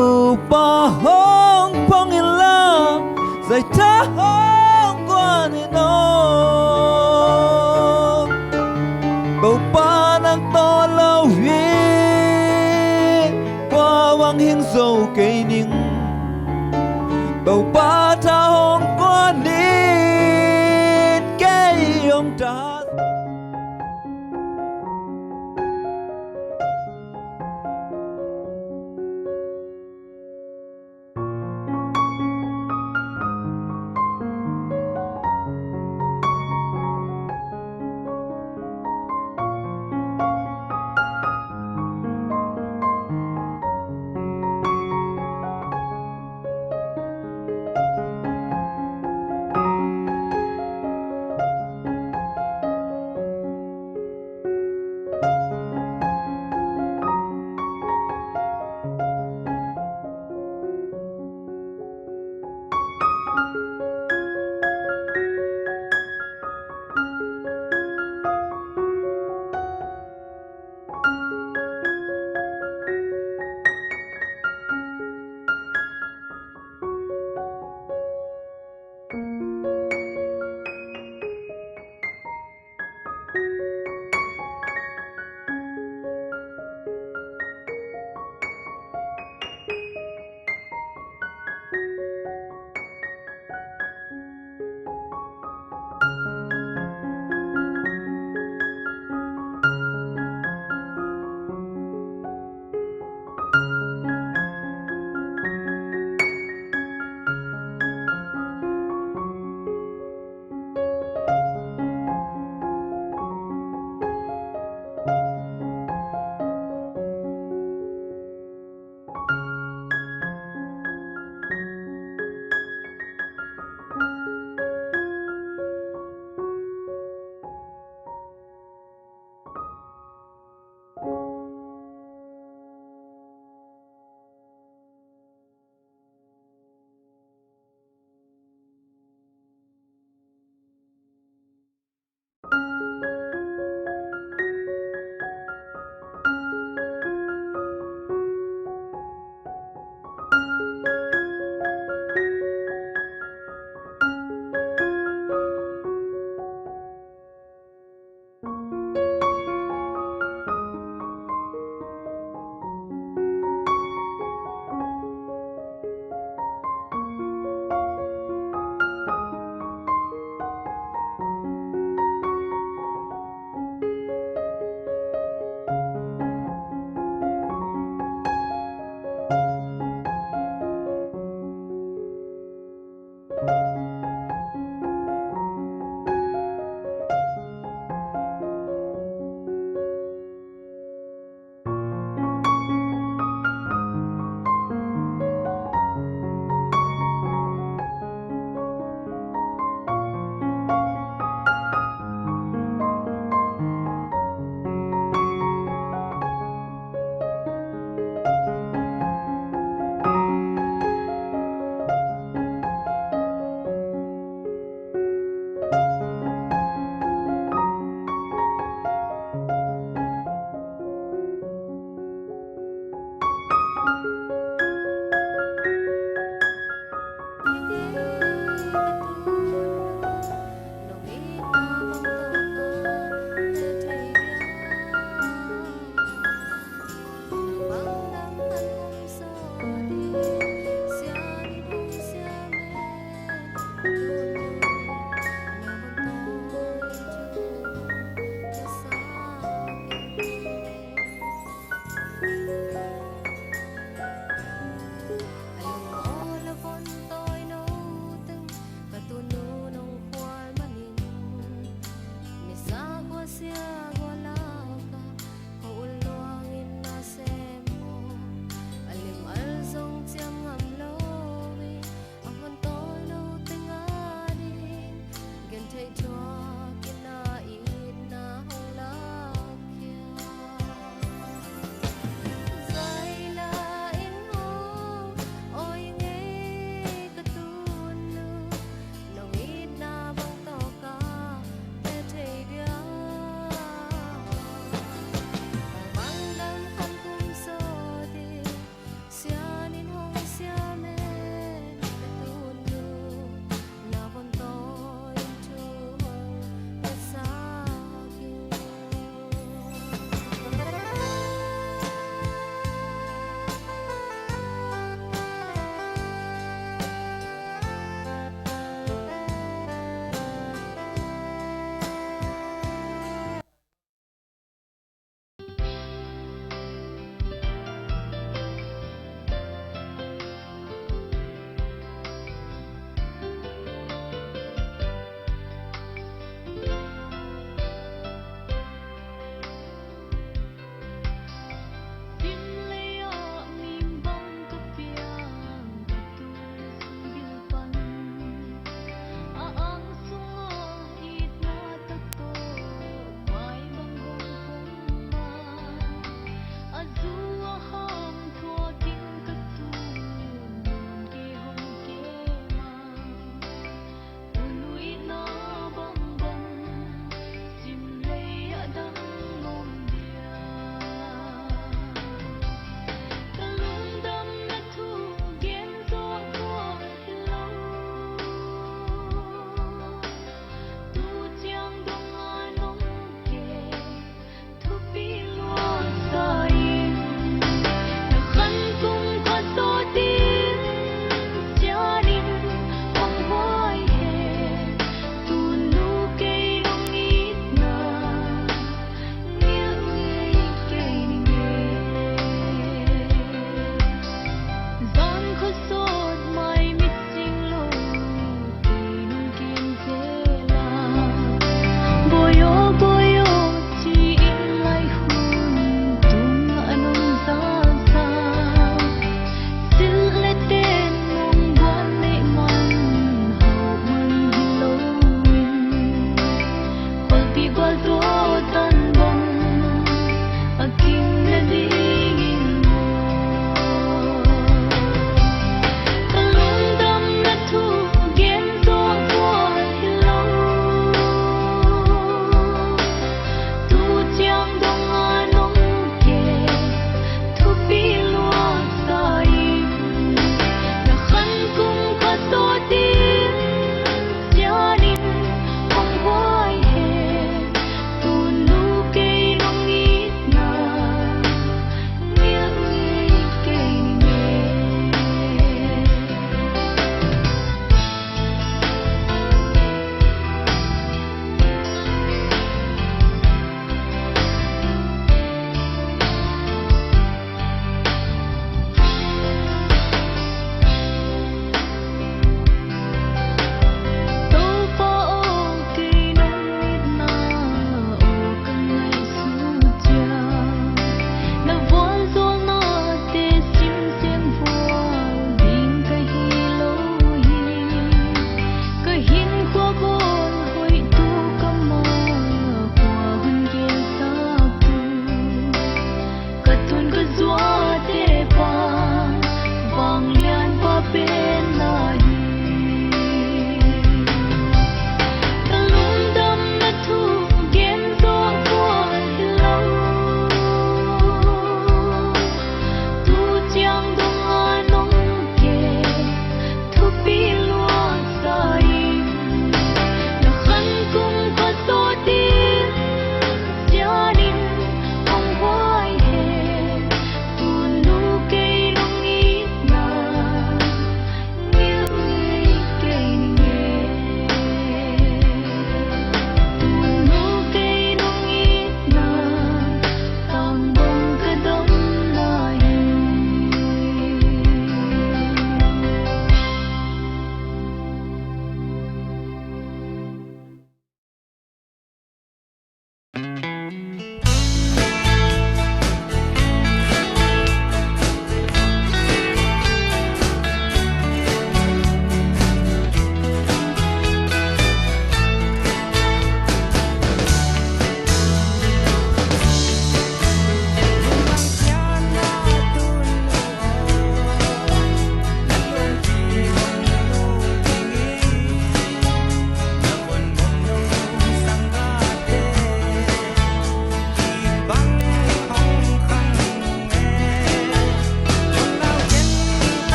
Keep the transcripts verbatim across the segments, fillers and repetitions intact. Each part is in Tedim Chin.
Topa hong phong inla, zaitha hong guan in aw. Topa nang tawh lo hi, tua bang hing zo kei ning. Topa tha hong guan in, kei hong tha.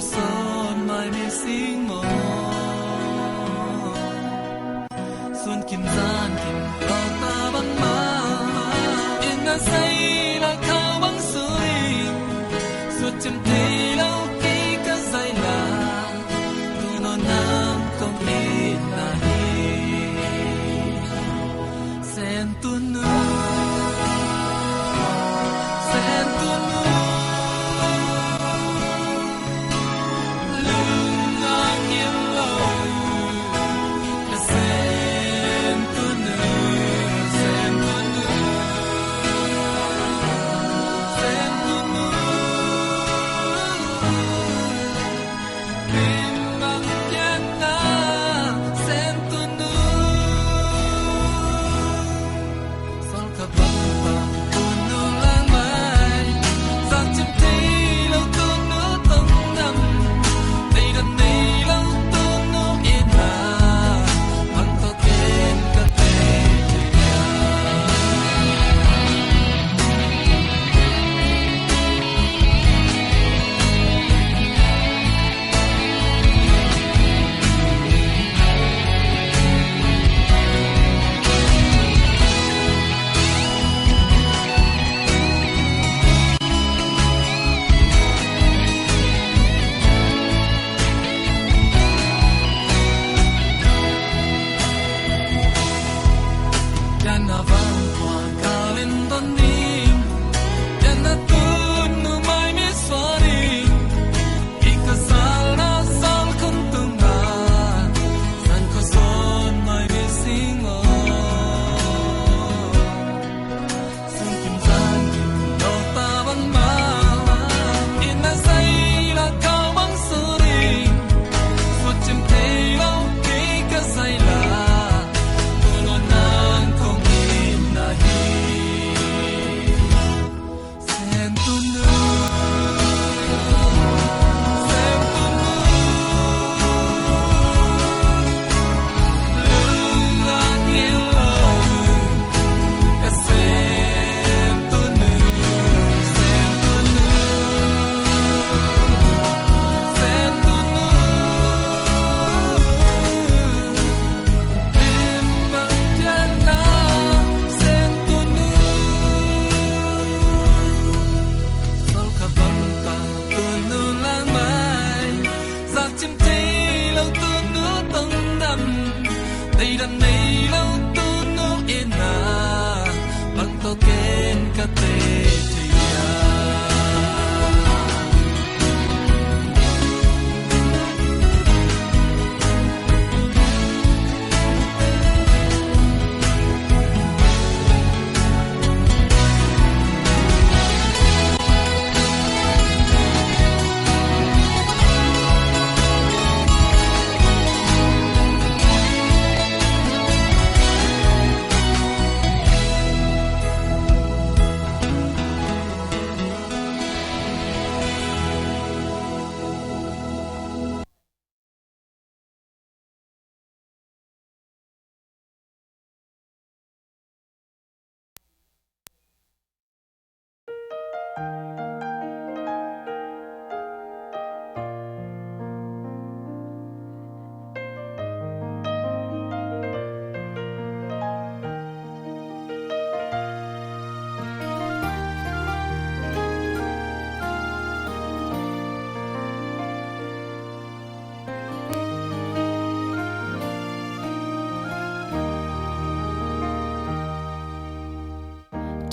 Sun mai mi sing maw. Sun kim zan kim tawlta bangmah. Inn a zai la khau bang sui. Sut cim thei lo kei ka zai la. Tuno nang kong itna hi. Sen tunu, sen tunu. Lung a ngim lo. Sen tunu, sen tunu. Sen tunu.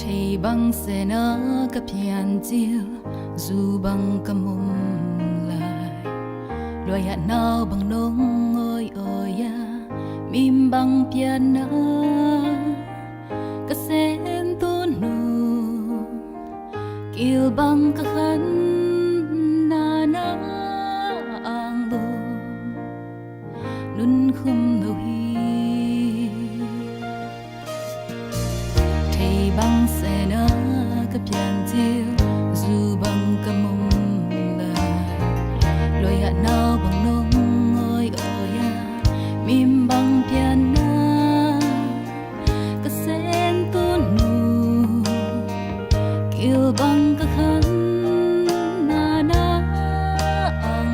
Thei bang sena ka pian cil, zu bang ka mum lai. Luai ah nau bang nong oi oi a, mim bang pian na ka sen tu nu. Kil bang ka khan na na ang lo nun khum no hi. Thei bang sena ka pian cil, zu bang ka mum lai. Luai ah nau bang nong oi oi a, mim bang pian na ka sen tu nu. Kil bang ka khan na na ang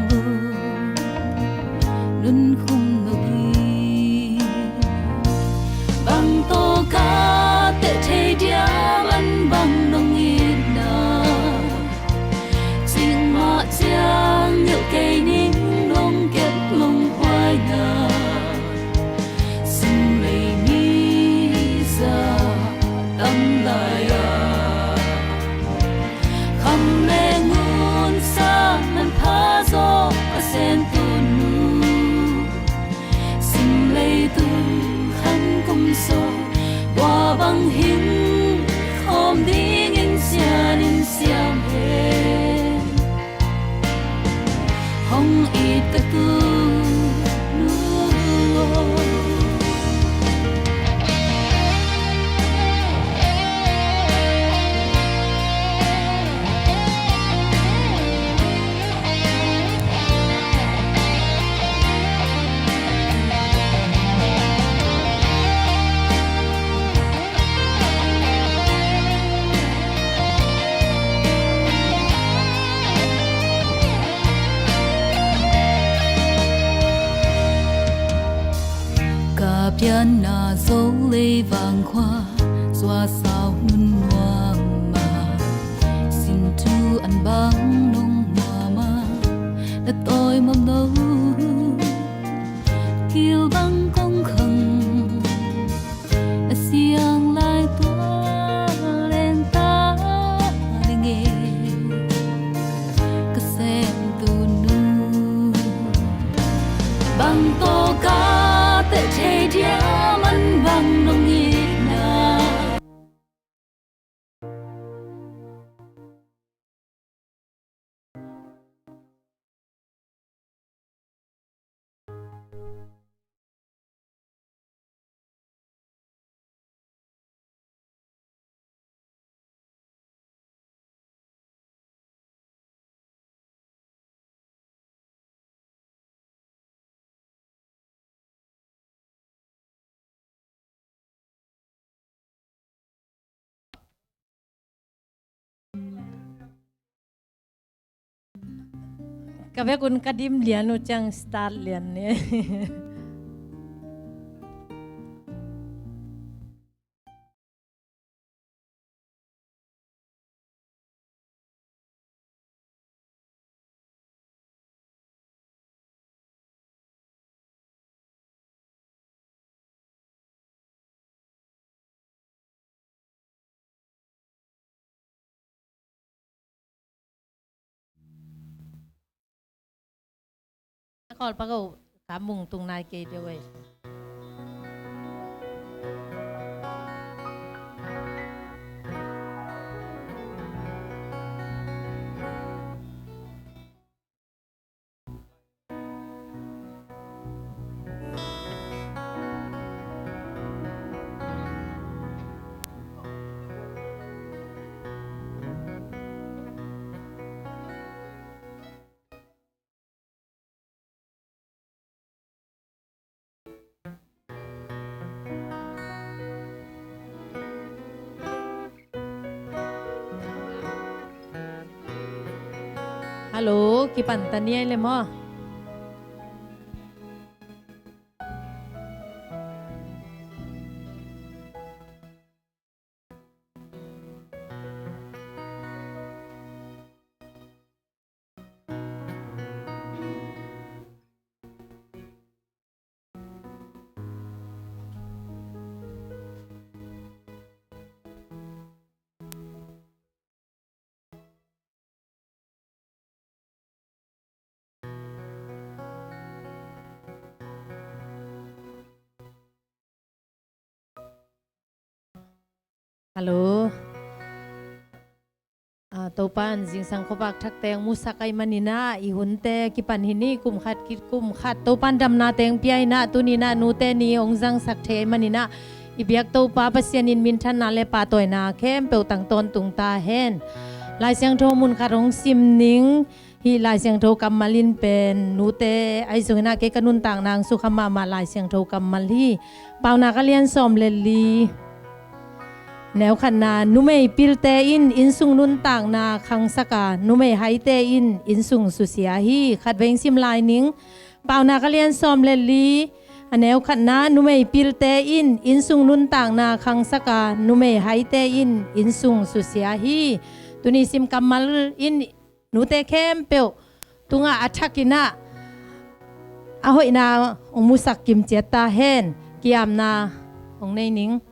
Sen tunu, sim leitung khan kum sawm, bua bang hin khawm dingin sian in siam hen. Hong it ka tunu aw. Ka pianna Zo leivang khua, zuasau nun nuam mah, sin thu an bang nong muam mah, na tawi mawk no, kil bang kong khang, a siang lai tua leng ta ding e, ka sem tunu. Bang tawh ka teh thei diam, an bang nong itna. Ka vekun ka dim lian uh ciang start lian ni. Khawl pak o, ka mung tung nai kei deuh ei. Hallo, kipan ta ni ei le maw. Hallo. Ah, Topa in zingsang khuavak thakte hong musak ahih manin ah, i hunte kipan hi ni, kum khat khit kum khat Topa in damnate hong pia in ah, tuni in ah nute ni hong zangsak thei ahih manin ah, i biak Topa Pasian in minthanna le pahtawina khempeuh tang tawntung ta hen. Lai Siangtho mun khat hong sim ning. Hih Lai Siangtho kammal in pen nute ahi zongin ah kei ka nuntakna ah sukham mahmah Lai Siangtho kammal hi. Paunak a lian sawm le li, neu khatna, numei pilte in innsung nuntakna khangsak a, numei haite in innsung susia hi. Khatvei hong sim lai ning. Paunak a lian sawm le li, a neu khatna, numei pilte in innsung nuntakna khangsak a, numei haite in innsung susia hi. Tuni sim kammal in nute khempeuh tungah a thakin ah a hoihna hong musak kimciat ta hen. Kiamna hong nei ning.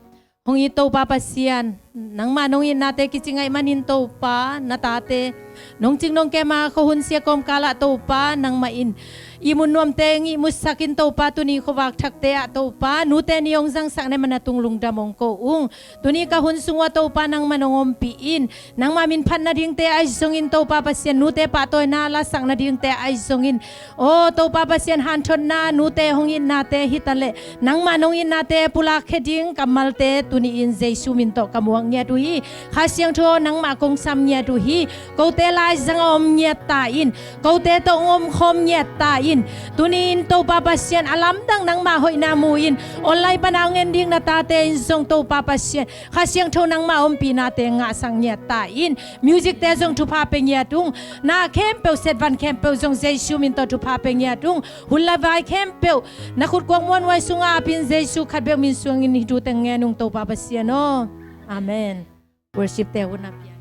Hong it Topa Pasian, Nangmah nong itnate kici ngaih manin Topa, na tate nong cing nong kem a khuahun sia kawmkal ah Topa, nangmah in ihmut nuamte ngihmutsak in Topa, tuni khuavak thakte ah Topa, nute ni hong zangsak na hih manin na tung lungdam hong ko ung. Tuni ka hun sung uah Topa nangmah nong ompih in, nangmah min phat nadingte ahi zongin Topa Pasian, nute pahtawina lasak nadingte ahi zongin, aw Topa Pasian, hanthotna nute hong itnate hi ta leh, nangmah nong itnate pulakkhia ding kammalte tuni-in Jesu min tawh ka muak ngiat uh hi. Kha Siangtho aw, nangmah kong sam ngiat uh hi. Kote laizang a om ngiat ta in, kote tawh hong omkhawm ngiat ta in. Tuni-in Topa Pasian, a lamdang nangmah hoihna mu-in online pan a hong en ding na tate in zong Topa Pasian, Kha Siangtho nangmah ompihnate ngahsak ngiat ta in. Music-te zong thupha pia ngiat ung. Na khempeuh, setvan khempeuh zong Jesu min tawh thupha pia ngiat ung. Hun le vai khempeuh na khutkuak muanhuai sungah ap in, Jesu khatbek min suangin hih thu teng ngen ung Topa Pasian aw. Amen. Worship-te hun a pia.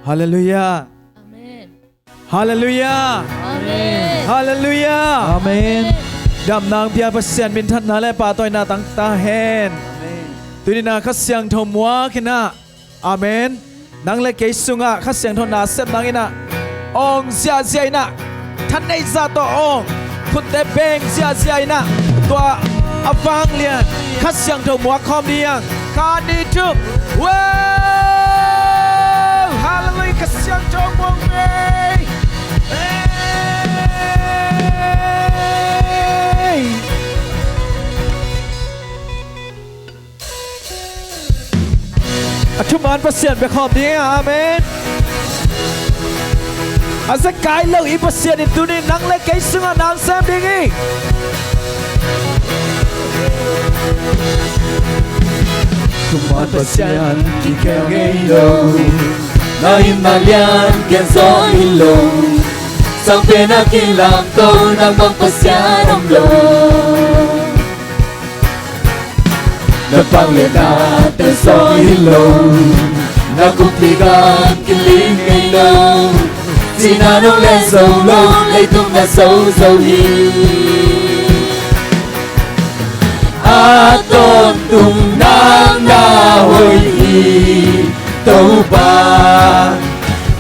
Halleluiah. Amen. Halleluiah. Amen. Halleluiah. Amen. Damna hong pia Pasian minthanna le pahtawina tang ta hen. Amen. Tuni-in ah Kha Siangtho muak in ah. Amen. Nang le kei sungah Kha Siangtho nasepna hong in ah, awng ziahziah in ah, thaneih zah tawh awng, khutte beng ziahziah in ah, tua a vanglian Kha Siangtho muak khawm ding. Khat, nih, thum. Wow! Halleluiah, Kha Siangtho muak ve. Hey! A thuman Pasian bia khawm ding hi. Amen. A zekai lo i Pasian in tuni-in nang le kei sungah na sem ding hi. Thuman Pasian kikhel ngei lo, na itna lian gen zaw hi lo, sang pen a kilamto nang bang Pasian om lo. Na vangliatna teng sawng hi lo, na kumpi gam kiling ngei lo, sihna nong len zo lo, leitung na so zo hi. A tawntung nang na hoih hi Topa,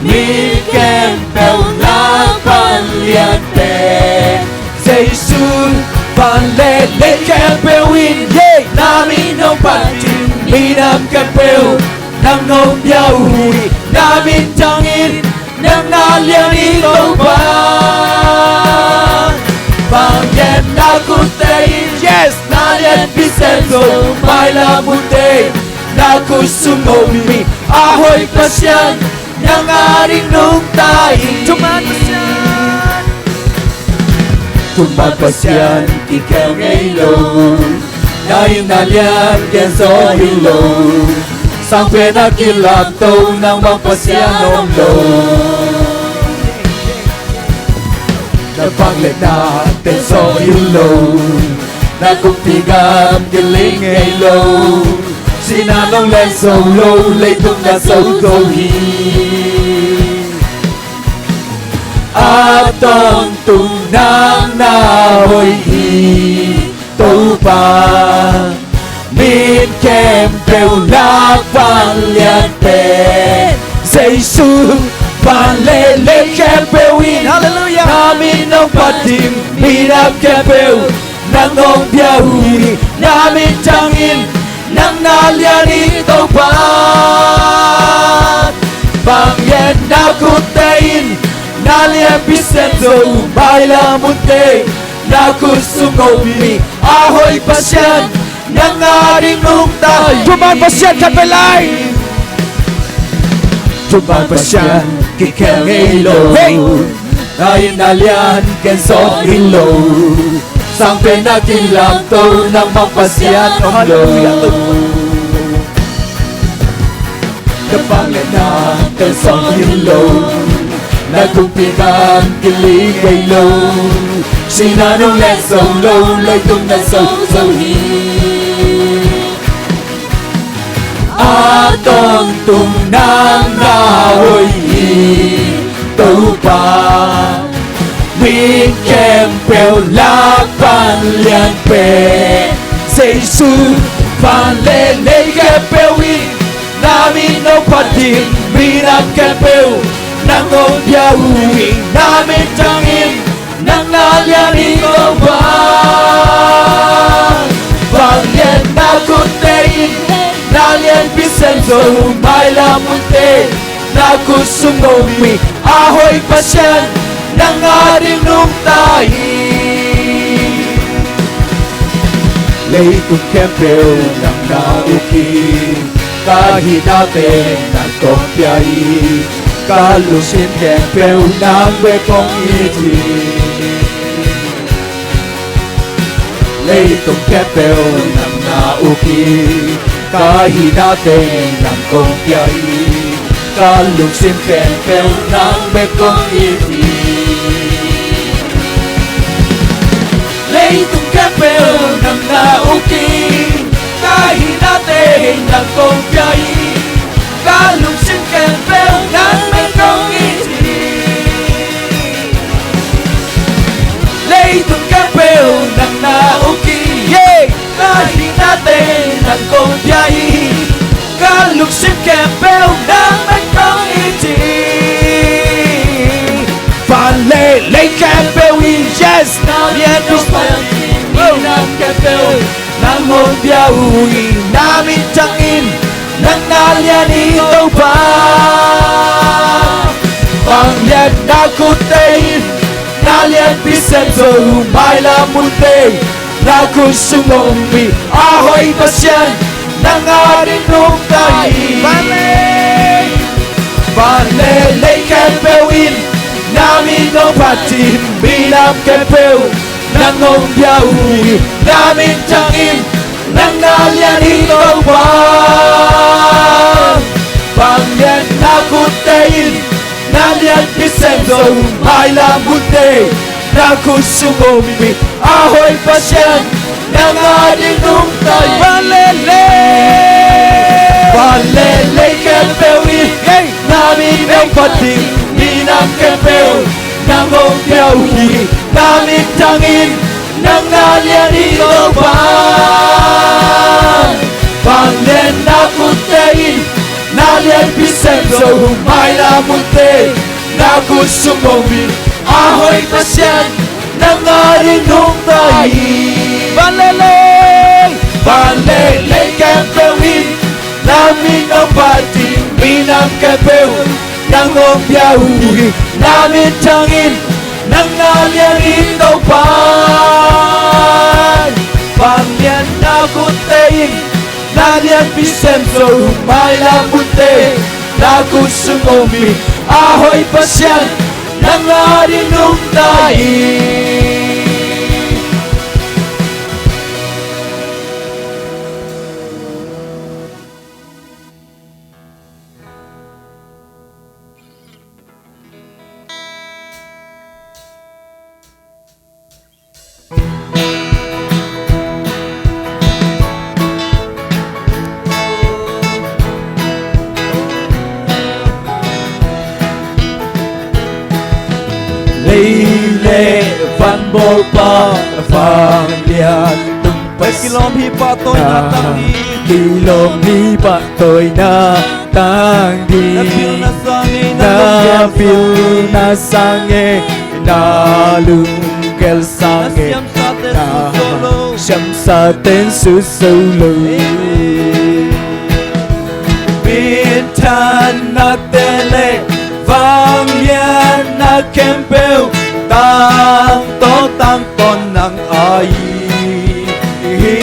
mi khempeuh lak vanglian pen Jesu. Van le lei khempeuh in, yeah, na min hong phat ding, minam khempeuh nang nong pia uh hi. Na min thang in, nang na lian hi Topa. Vanglian na khutte in, yes, na lianpi sem zo, mailam hunte na khut sung om hi. A hoih Pasian, nang a ding nungta hi. Thuman Pasian. Thuman Pasian kikhel ngei lo, na itna lian gen zaw hi lo, sang pen a kilamto nang bang Pasian om lo. Na vangliatna teng sawng hi lo, na kumpi gam kiling ngei lo, sihna nong len zo lo, leitung na so zo hi. A tawntung nang na hoih hi Topa, min khempeuh lak vanglian pen Jesu. Van le lei khempeuh in, halleluiah, na min hong phat ding, minam khempeuh nang hong pia uh hi. Na min thang in, nang na lian hi Topa. Vanglian na khutte in, na lianpi sem zo, mailam hunte na khut sung om hi. A hoih Pasian, nang a ding nungta hi. Thuman Pasian khat vei lai. Thuman Pasian kikhel ngei lo. Hey. Na itna lian gen zaw hi lo, sang pen a kilamto nang bang Pasian om lo. Halleluiah. Na vangliatna teng sawng hi lo, na kumpi gam kiling ngei lo, sihna nong len zo lo, leitung na so zo hi. A tawntung nang na hoih hi Topa, min khempeuh lak vanglian pen Jesu. Vanleh lei khempeuh in na min hong phat in, minam khempeuh nang hong pia uh hi. Na minthang in, nang na lian hi Topa. Vangliatna khutte in na lianpi sem zo, mailam hunte na khut sung om hi. A hoih Pasian, nang ading nungta hi. Leitung khempeuh nang na uk hi, ka hinate nang kong pia hi. Ka lungsim khempeuh nang bek kong it hi. Leitung khempeuh nang na uk hi, ka hinate nang kong pia hi. Ka lungsim khempeuh nang bek kong it hi. Leitung khempeuh nang na uk hi, ka hinate nang kong pia hi. Ka lungsim khempeuh nang bek kong it hi. Leitung khempeuh nang na uk hi, yeah. Ka hinate nang kong pia hi. Ka lungsim khempeuh nang bek kong it hi. Vanleh lei khempeuh in, yes, na lian uh, minam khempeuh nang hong pia uh hi. Na minthang in, nang na lian hi Topa. Vangliatna khutte in na lianpi sem zo, mailam hunte na khut sung om hi. A hoih Pasian, nang ading nungta hi. Vanleh lei khempeuh in na min hong phat in, minam khempeuh nang hong pia uh hi. Na minthang in, nang na lian hi Topa. Vangliatna khutte in na lianpi sem zo, mailam hunte na khut sung om hi. A hoih Pasian, nang ading nungta hi. Vanleh lei, vanleh lei khempeuh in, hey, na min hong phat in, minam khempeuh nang hong pia uh hi. Na minthang in, nang na lian hi Topa. Vangliatna khutte in na lianpi sem zo, mailam hunte na khut sung om hi. A hoih Pasian, nang ading nungta hi. Vanleh lei, vanleh lei khempeuh in na min hong phat in, minam khempeuh nang hong pia uh hi. Na minthang in, nang na lian hi Topa. Vangliatna khutte in na lianpi sem zo, mailam hunte na khut sung om hi. A hoih Pasian, nang ading nungta hi. Lei le van bawlpa vanglian tung Pasian, kilawm hi pahtawina tang ding. Kilawm hi pahtawina tang ding. Na pilna sangin, na pilna sangin, na lunggel sangin, na siamsaten sut zo lo. Siamsaten sut zo lo. Minthanna te le vanglianna khempeuh tang tawh tang tawh nang ahi hi.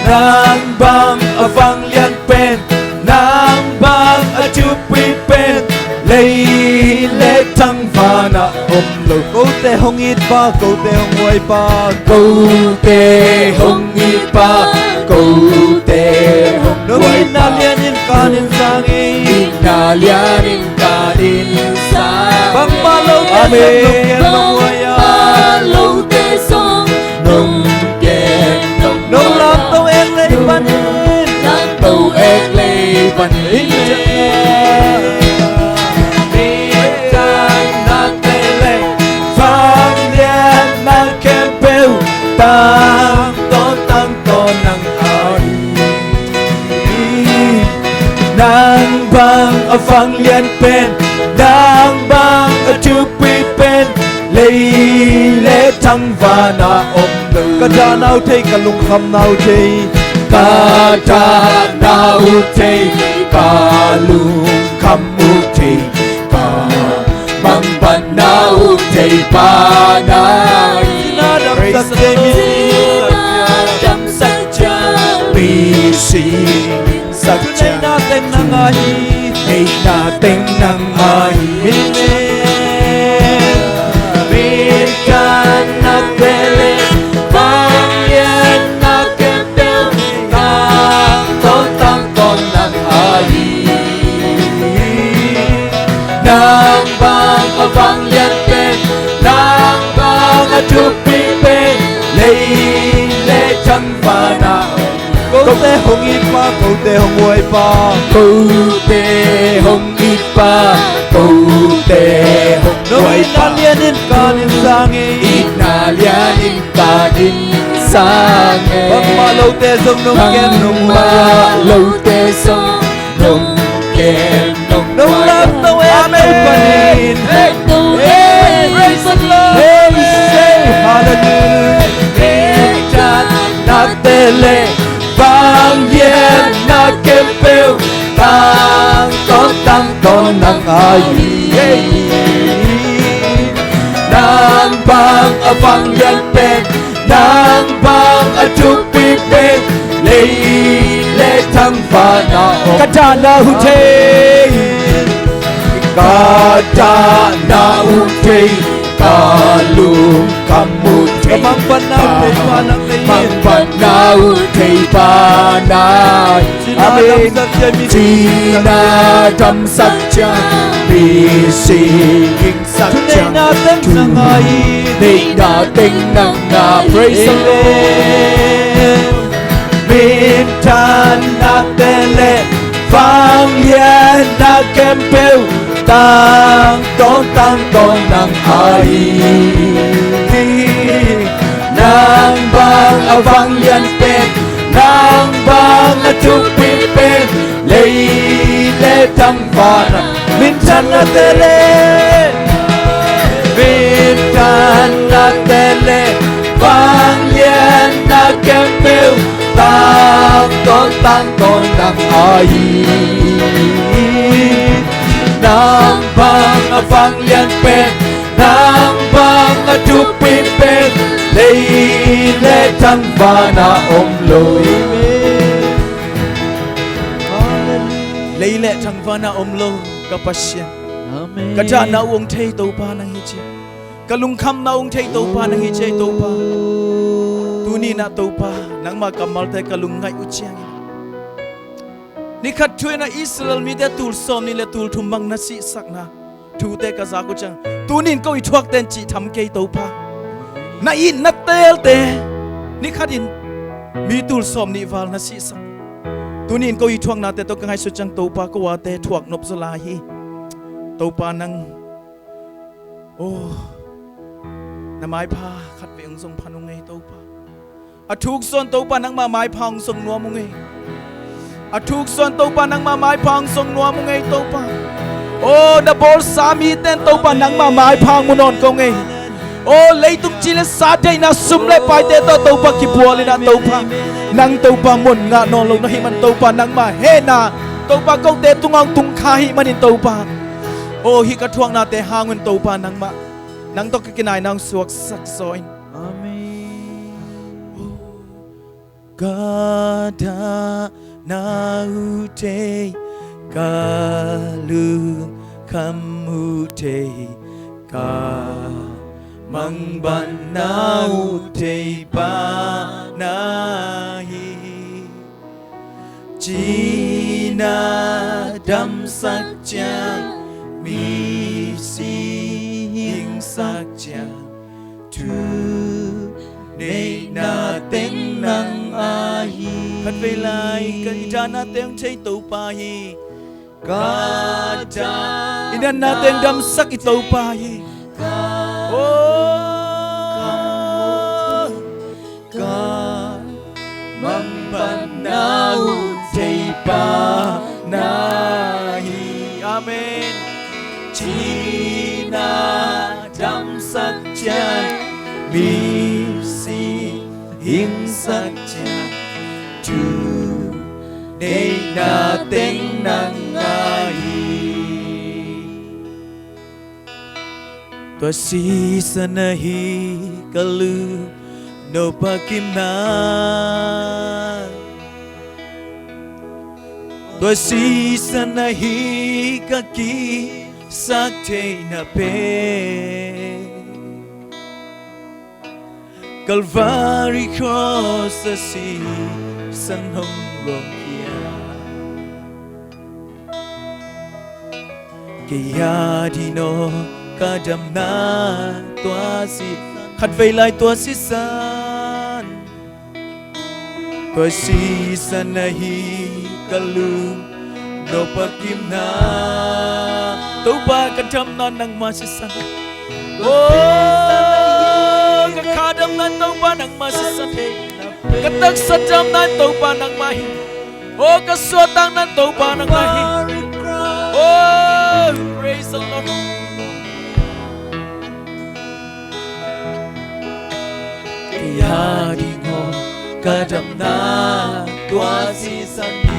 Nang bang a vanglian pen, nang bang a thupi pen, lei le thangvan ah om lo. Kote hong itpa, kote hong huaipa, kote hong itpa, kote hong huaipa. Nong itna lianin kanin sangin, itna lianin kanin sangin. Bangmah lote, amen, nong kem nong huai a, bangmah lote zong nong kem nong huai a. Nong lamto ek lei panin, lamto ek lei panin. Minthanna te le vanglianna khempeuh tang tawh tang Nang bang a vanglian pen, nang bang a thupi pen, lei le thangvan ah om lo. Ka dahna uh thei, ka lungkhamna uh thei. Ka dahna uh thei, ka lungkham uh thei, ka mangbatna uh thei pa na hi. Praise the Lord. Damsak ciang, mi sing sak ciang, neihna teng nang a hi. Amen. Minthanna te le vanglianna khempeuh, tangtawn tangtawn nang a hi. Nang bang a vanglian pen, nang bang a thupi pen, lei le thangvan ah. Kote hong it pa, kote hong huai pa, kote hong it pa, kote hong huai pa. Nong itna lianin ka nin sang hi. Itna lianin ka nin sang hi. Bangmah lote zong nong kem nong huai a, bangmah lote zong nong kem nong huai a. Nong love, nong et, nong panin. Hey, hey, praise the Lord. Hey, say hallelujah. Minthanna te le vanglianna khempeuh, tangtawn tangtawn nang a hi. Nang bang a vanglian pen, nang bang a thupi pen, lei le thangvan ah om. Ka dahna uh thei. Ka dahna uh thei, ka lungkham uh thei, ka mangbatna uh thei pa na hi. Mangbatna uh thei pa na hi. Amen. Cina damsak ciang, mi sing sak ciang, neihna teng nang a hi. Neihna teng nang a. Praise the Lord. Minthanna te le vanglianna khempeuh, tangtawn tangtawn nang a hi. Nang bang a vanglian pen, nang bang a thupi pen, lei le thangvan ah. Minthanna te le, minthanna te le vanglianna khempeuh, tangtawn tangtawn nang a hi. Nang bang a vanglian pen, nang bang a thupi pen, lei le thangvan ah om lo. Lei le thangvan ah om lo ka Pasian. Amen. Ka dahna uh hong thei Topa nang hi ci. Ka lungkhamna uh hong thei Topa nang hi ci ei Topa. Tuni in ah Topa, nangmah kammalte ka lungngaih uh ciangin, nikhat thu in ah Israel mite tul sawmnih le tul thum bang na sihsakna thute ka zak uh ciang, tuni in ko i thuakte in cih tham kei Topa. Na itna teelte nikhat in mi tul sawmnih val na sihsak. Tuni in ko i thuaknate tawh ka ngaihsut ciang Topa, ko ate thuak nop zaw lai hi. Topa nang, oh, na maipha khatvei hong zong phan ung ei Topa. A thuk zawn Topa nangmah maipha hong zong nuam ung ei. A thuk zawn Topa nangmah maipha hong zong nuam ung ei Topa. Oh, na bawlsa mite in Topa nangmah maipha hong mu nawn kong ei. Oh, leitung ci le sa deihna sum le paite tawh Topa kibual in ah Topa, nang Topa muan ngah nawn lo na hih man Topa nangmah hehna Topa kote tungah hong tung kha ahih manin Topa, oh, hih ka thuaknate hang un Topa nangmah, nang tawh ka kinaina hong suaksak zaw in. Amen. Ka dahna uh thei, ka lungkham uh thei, ka mangbatna uh thei pa na hi. Cina damsak ciang, mi sihing sak ciang, thuneihna teng nang ahi. Khatvei lai, ka i dahna teng thei Topa hi. Ka dah, i natna teng damsak i Topa hi. Oh, ka mangbatna uh thei pa na Amen. Cina damsak ciat, misi hingsak ciat, thu neihna teng nang ngai hi. Tua sisan ahi ka lupna, no pakimna. Tua sisan ahi ka kisak theihna pen, Calvary cross a sisan hong luang kia. Kei a ding aw ka damna tua si, khatvei lai tua sisan. Tua sisan ahi ka lupna, no pakimna. Topa, ka damna nangma sisan. Oh, ka kha damna Topa nangma sisan. Ka taksa damna Topa nangma hi. Oh, ka suahtakna Topa nangma hi. Oh, praise the Lord. Kei a ding aw ka damna tua sisan hi.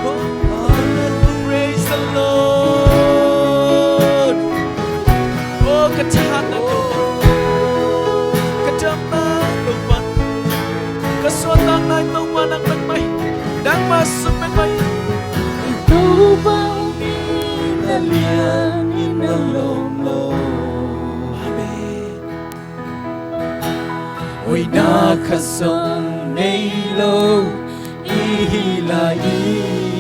Oh, praise the Lord. Oh, ka thahatna Topa, ka damna Topa, ka suahtakna Topa nang mah hi. Nangmah sung mah hi. Topa, na lian in na lawm lo. Amen. Hoihna khat zong nei lo i hi lai-in,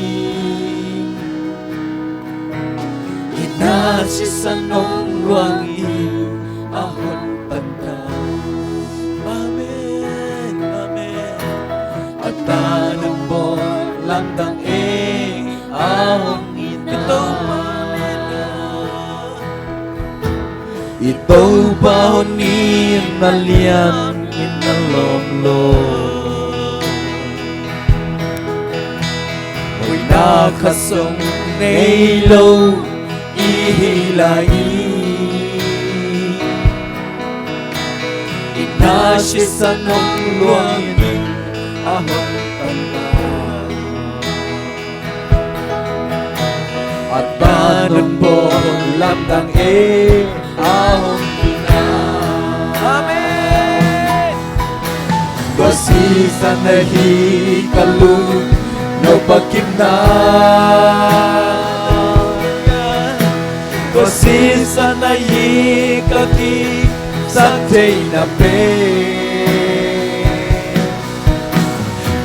i na sisan hong luangin a hong pan ta. Amen, amen. A tanu bawl lamdang e a hong i Topa. I Topa hong in na lian in na lawm lo. Hoihna khat zong nei lo i hi lai-in, i na sisan hong luangin a hong pan ta. A tanu bawl lamdang e a hong i na. Amen. Tua sisan ahi ka lupna, no pakimna. Tua sisan ahi ka kisak theihna pen,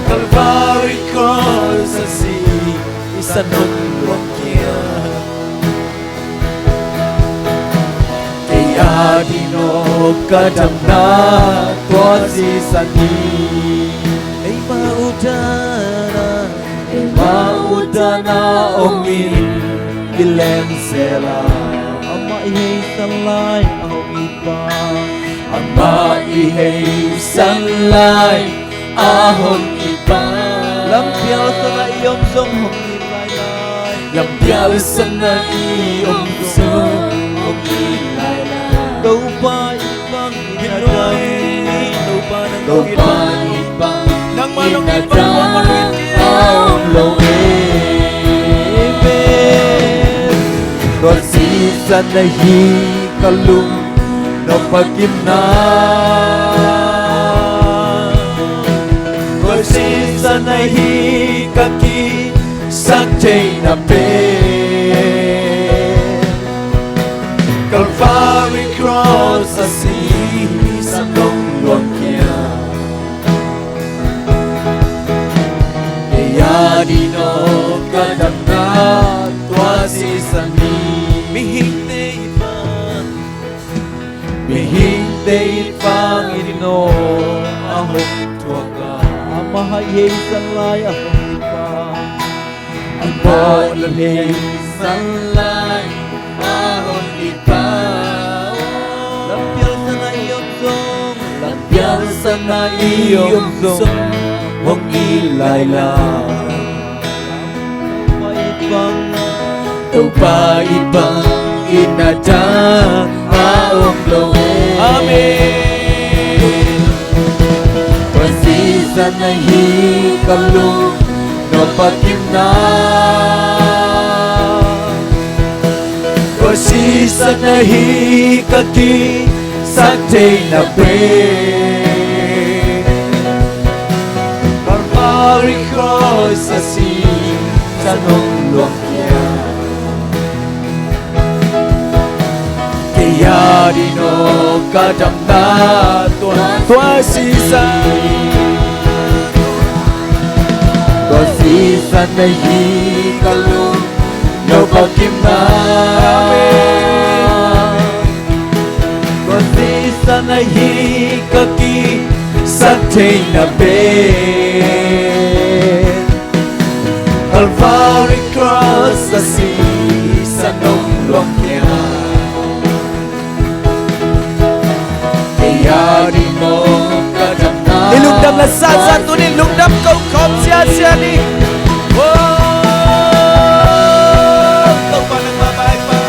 Calvary cross a sisan hong luang kia. Kei a ding aw ka damna tua sisan hi. Eima utana, eima utana om in i leng sela. Amah i heisan lai a hong it pa. Amah i heisan lai a hong it pa. Lampial sana i om zong hong it lai lai. Lampial sana i om zong hong it lai lai. Topa i bang i na dam. Topa i bang i na dam a om lo e. Amen. Tua sisan ahi ka lupna, no pakimna. Tua sisan ahi ka kisak theihna pen, Calvary cross a sisan hong luang kia. Kei a ding aw ka damna tua sisan hi. Mihingte i pan, mihingte i pan i ding aw a hong thuak a. Amah i heisan lai a hong it pa. Amah i heisan lai a hong it pa. Lampial sana i om zong, lampial sana i om zong, hong it lai lai. Topa it bang, Topa it bang, itna dang a om lo e. Amen. Tua sisan ahi ka lung nop a kimna. Tua sisan ahi ka kisak theihna pen. Calvary cross a sisan hong luang khia. Kei a ding aw ka damna tua, tua sisan. Tua sisan ahi ka lung nop a kimna. Tua sisan ahi ka kisak theihna pen. Calvary cross a sisan hong luang khia. Kei a ding aw ka damna. I lungdam la sasa tunin lungdam ko khawm siasia ni. Oh, Topa nangmah bye bye.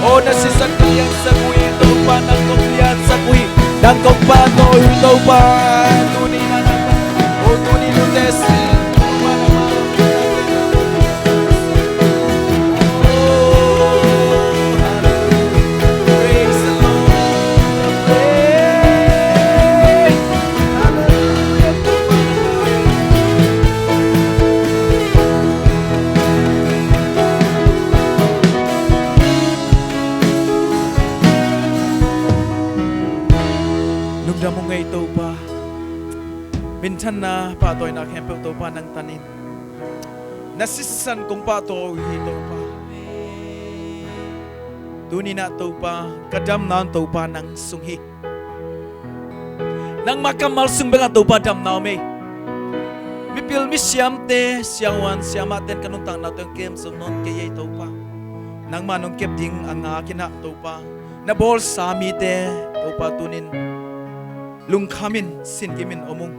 Oh, na sisan ka liansak uh hi, Topa, nang kong liansak uh hi, nang kong pahtawi uh hi, Topa. Tuni na nang, oh, tuni nute sin, Topa, nang pahtawi uh hi. Oh, hallelujah. Praise the Lord. Praise. Hallelujah. Lungdam ung ei Topa. Minthanna pahtawina khempeuh Topa nang tanin. Na sisan kong pahtawi uh hi Topa. Tuninah Topa, ka damna un Topa nang sung hi. Nangmah kammal sung bengah Topa damna om ei. Mipil misiamte, siahuan siamahten ka nuntaknate hong kem zong nawn kei ei Topa. Nangmah nong kep ding a ngakinah Topa, na bawlsa mite Topa tunin lungkhamin singimin om ung.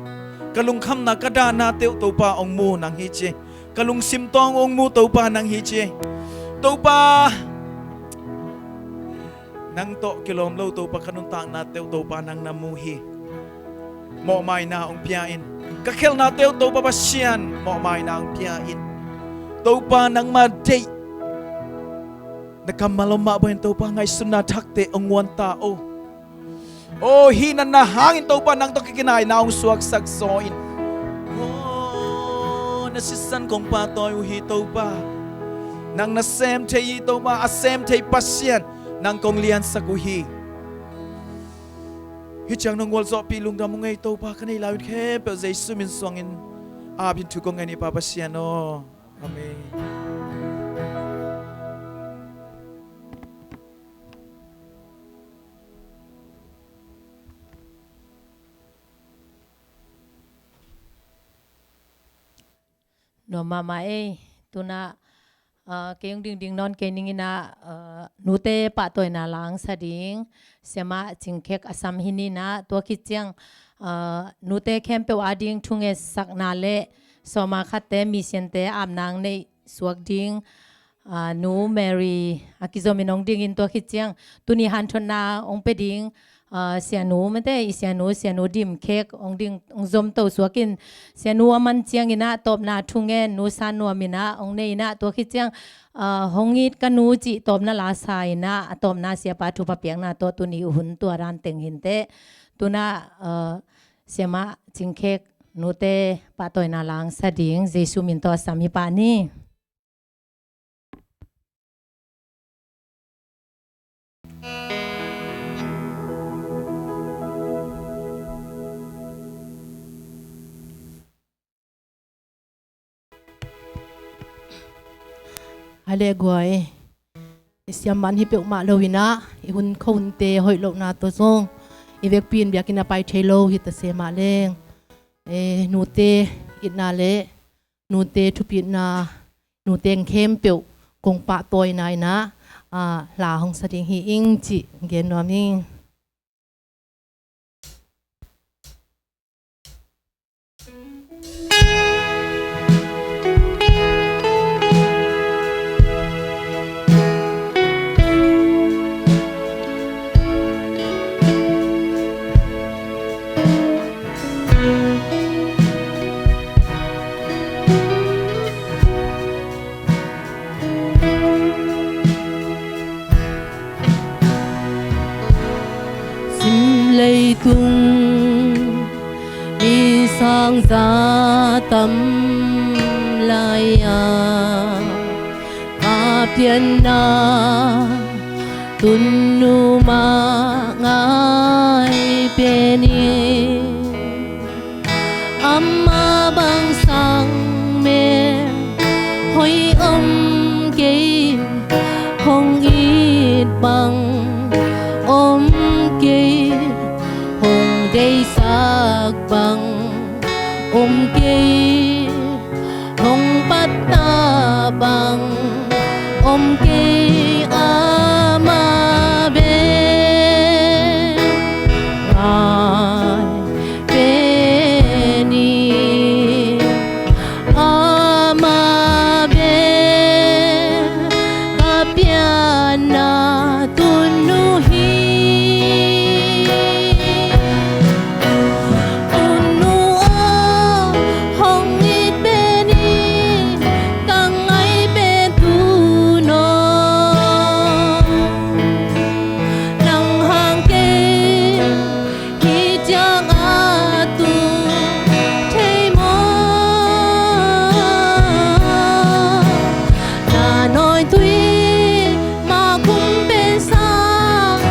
Ka lungkhamna ka dahnate uh Topa hong mu nang hi ci. Ka lungsim tawng hong mu Topa nang hi ci. Topa, nang tawh kilawm lo Topa ka nuntaknate uh Topa nang na mu hi. Mawhmaina hong pia in. Ka khelhnate uh Topa Pasian mawhmaina hong pia in. Topa nangmah deih na kammal om mah bangin Topa ngaihsutna thakte hong nguan ta o. Oh, hih natna hangin Topa nang tawh ka kinaina hong suaksak zaw in. Oh, na sisan kong pahtawi uh hi Topa. Nang na sem thei hi Topa, a sem thei Pasian nang kong liansak uh hi. Hih ciang nong gualzawhpih lungdam ung ei Topa, ka nei lai un khempeuh Jesu min suangin apin thu kong ngen hi Pa Pasian aw. Amen. Nuam mahmah ei, tunah, ah, kei hong dingding nawn kei ninginah, ah, nute pahtawina la hong sa ding siamah Cingkhek a sam hi ninah, tua khit ciang, ah, nute khempeuh ading thungetsakna le sawma khatte misiante apna hong neih suak ding, ah, Nu Mary a kizomin hong dingin tua khit ciang tuni hanthotna hong pia ding, ah, sianu mate, i sianu, sianu Dim Khek hong ding, hong zom to suakin sianu a man cianginah tawpna thungen Nu San Nuam inah hong nei inah tua khit ciang, ah, hong it ka nu cih tawpna la sa inah a tawpna siapa thupha piakna tawh tuni hun tua dan teng hinteh. Tunah, ah, siamah Cingkhek nute pahtawina la hong sa ding Jesu min tawh a sam hi pah ni. A le guai. i siam man hi peuhmah lo in ah, i hun khuahunte hoih lohna tawh zong i vekpi in biakinn ah pai thei lo hi ta se mah leng, eh, nute itna le nute thupitna, nute khempeuh kong pahtawina in ah, ah, hla hong sa ding hi ing cih gen nuam ing. Sim leitung mi sang za tam lai-a, ka pianna Tunnu mah ngai pen in, amah bang sang mel hoih om kei, hong it bang om kei, hong deihsak bang om kei, hong pattah bang om kei, amah bek ngai pen in, amah bek ka pianna Tunnu hi. Tunnu aw, hong it pen in, ka ngai pen Tunnu aw, nang hang kei hi ciang a tung thei maw? Na nawitui mah kum pen sang,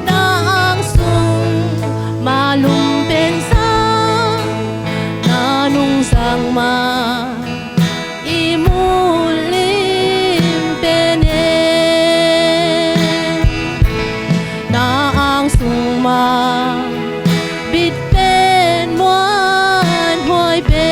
na ang sung mah lum pen sang, na nungzak mah i muh lim pen e, na ang sung mah bit pen muanhuai pen.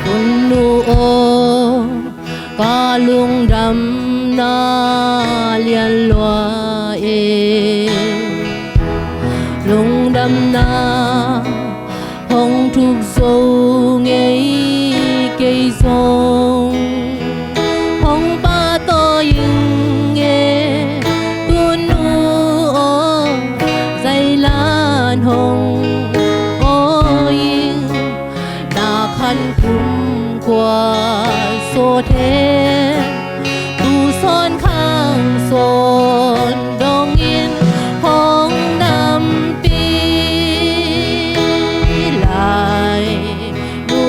Tunnu aw, ka lungdamna lianlua e, lungdamna hong thuk zo ngei kei zong, hong pahtawi ing e Tunnu aw, zailan hong awi ing. Na khan kumkhua sawt hen, tu sawn khang sawn dongin hong nampi lai nu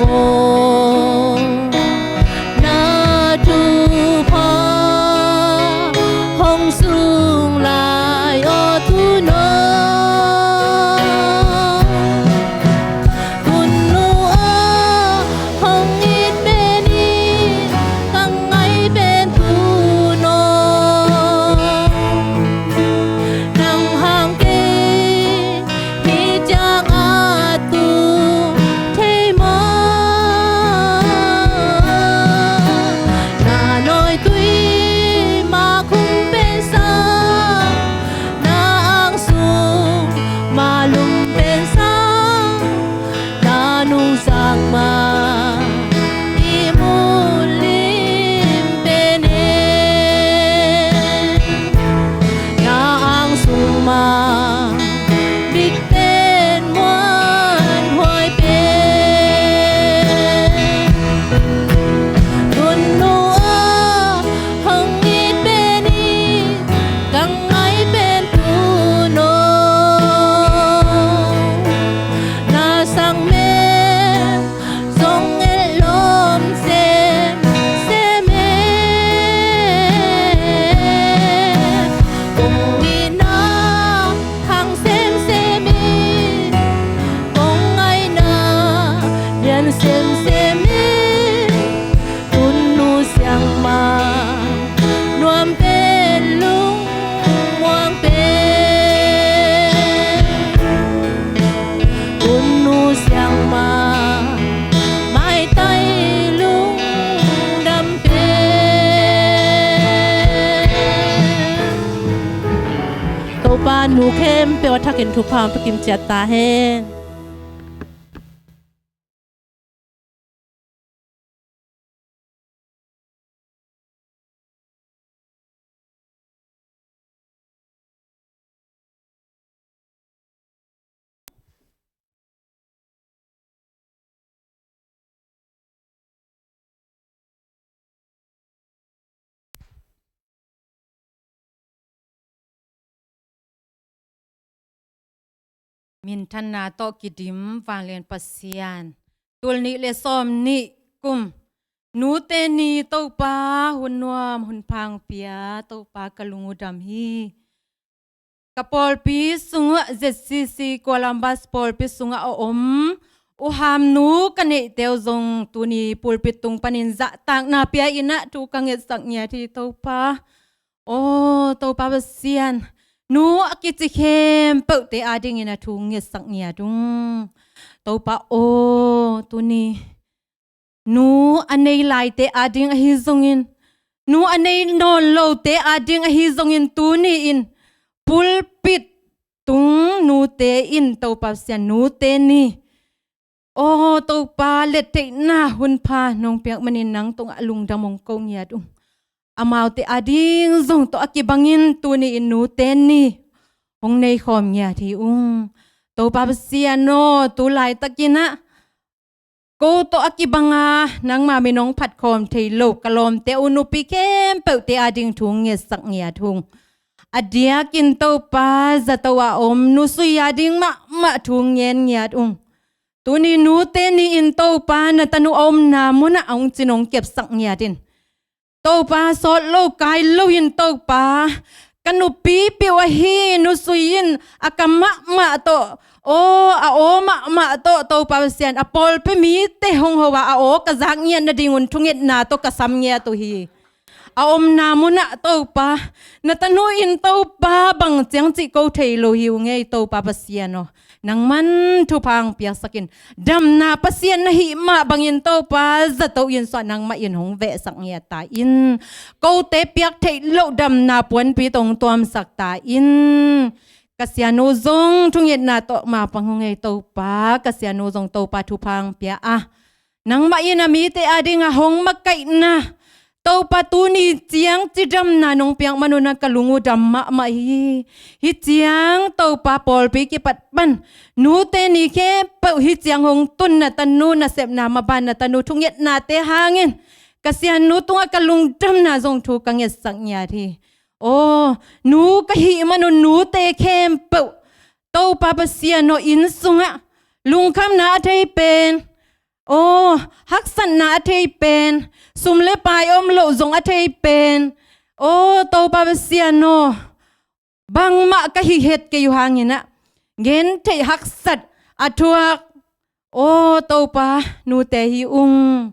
aw. khempeuh a thakin thupha hong pia kim ciat ta hen. Minthanna tawh kidim vanglian Pasian, tul nih le sawm nih kum nute ni Topa, hun nuam hun pha hong pia Topa, ka lung uh dam hi. Ka pawlpi sungah, Z C C Kuala Lumpur pawlpi sungah a om U Ham nu ka neihte uh zong tuni pulpit tung panin zahtakna pia in ah thu ka ngetsak ngiat hi Topa. Aw Topa Pasian, nu a kici khempeuhte adingin a thu ngetsak ngiat ung. Topa aw, tuni nu a nei laite ading ahi zongin, nu a nei nawn lote ading ahi zongin, tuni-in pulpit tung nute in Topa Pasian, nute ni, aw Topa, lettheihna hun pha nong piak manin nang tungah lungdam hong ko ngiat ung. Amaute ading zong tawh a kibangin tuni-in nute ni hong nei khawm ngiat hi ung. Topa Pasian aw, tu laitakin ah ko tawh a kibanga nangma min hong phat khawm thei lo ka lawmte uh nupi khempeuhte ading thu ngetsak ngiat ung. A diakin Topa zato a om nu Sui ading mahmah thu ngen ngiat ung. Tuni nute ni-in Topa na tanu a omna munah a hong cin hong kepsak ngiat in. Topa sawt lo kai lo in Topa, ka nupi piu ahi nu Sui in a ka mahmah tawh, aw a aw mahmah tawh Topa Pasian, a pawlpi mite hong ho a a aw ka zak ngiat nadingun thungetna tawh ka sam ngiat uh hi. A omna munah Topa, na tanu in Topa bang ciang cih ko thei lo hi ung ei Topa Pasian aw. Nangman thupha hong piaksak in, damna Pasian na hih mah bangin Topa zato in suah nangmah in hong vehsak ngiat ta in. Kote piak theih loh damna puanpi tawh hong tuamsak ta in. Ka sianu zong thungetna tawh mapang hong ei Topa, ka sianu zong Topa thupha hong pia a, nangmah in a mite ading a hong makaihna Topa tuni ciang cidamna nong piak manun a ka lung uh dam mahmah hi. Hih ciang Topa pawlpi kipat pan nute ni khempeuh hih ciang hong tun na tanu nasepna maban na tanu thungetnate hangin ka sianu tungah ka lungdamna zong thu ka ngetsak ngiat hi. Aw nu ka hih manun nute khempeuh Topa Pasian aw, inn sungah lungkhamna a thei pen, aw haksatna a thei pen, sum le pai om loh zong a thei pen, aw Topa Pasian aw, bangmah ka hih het kei uh hangin ah gentheih haksat a thuak, aw Topa nute hi ung.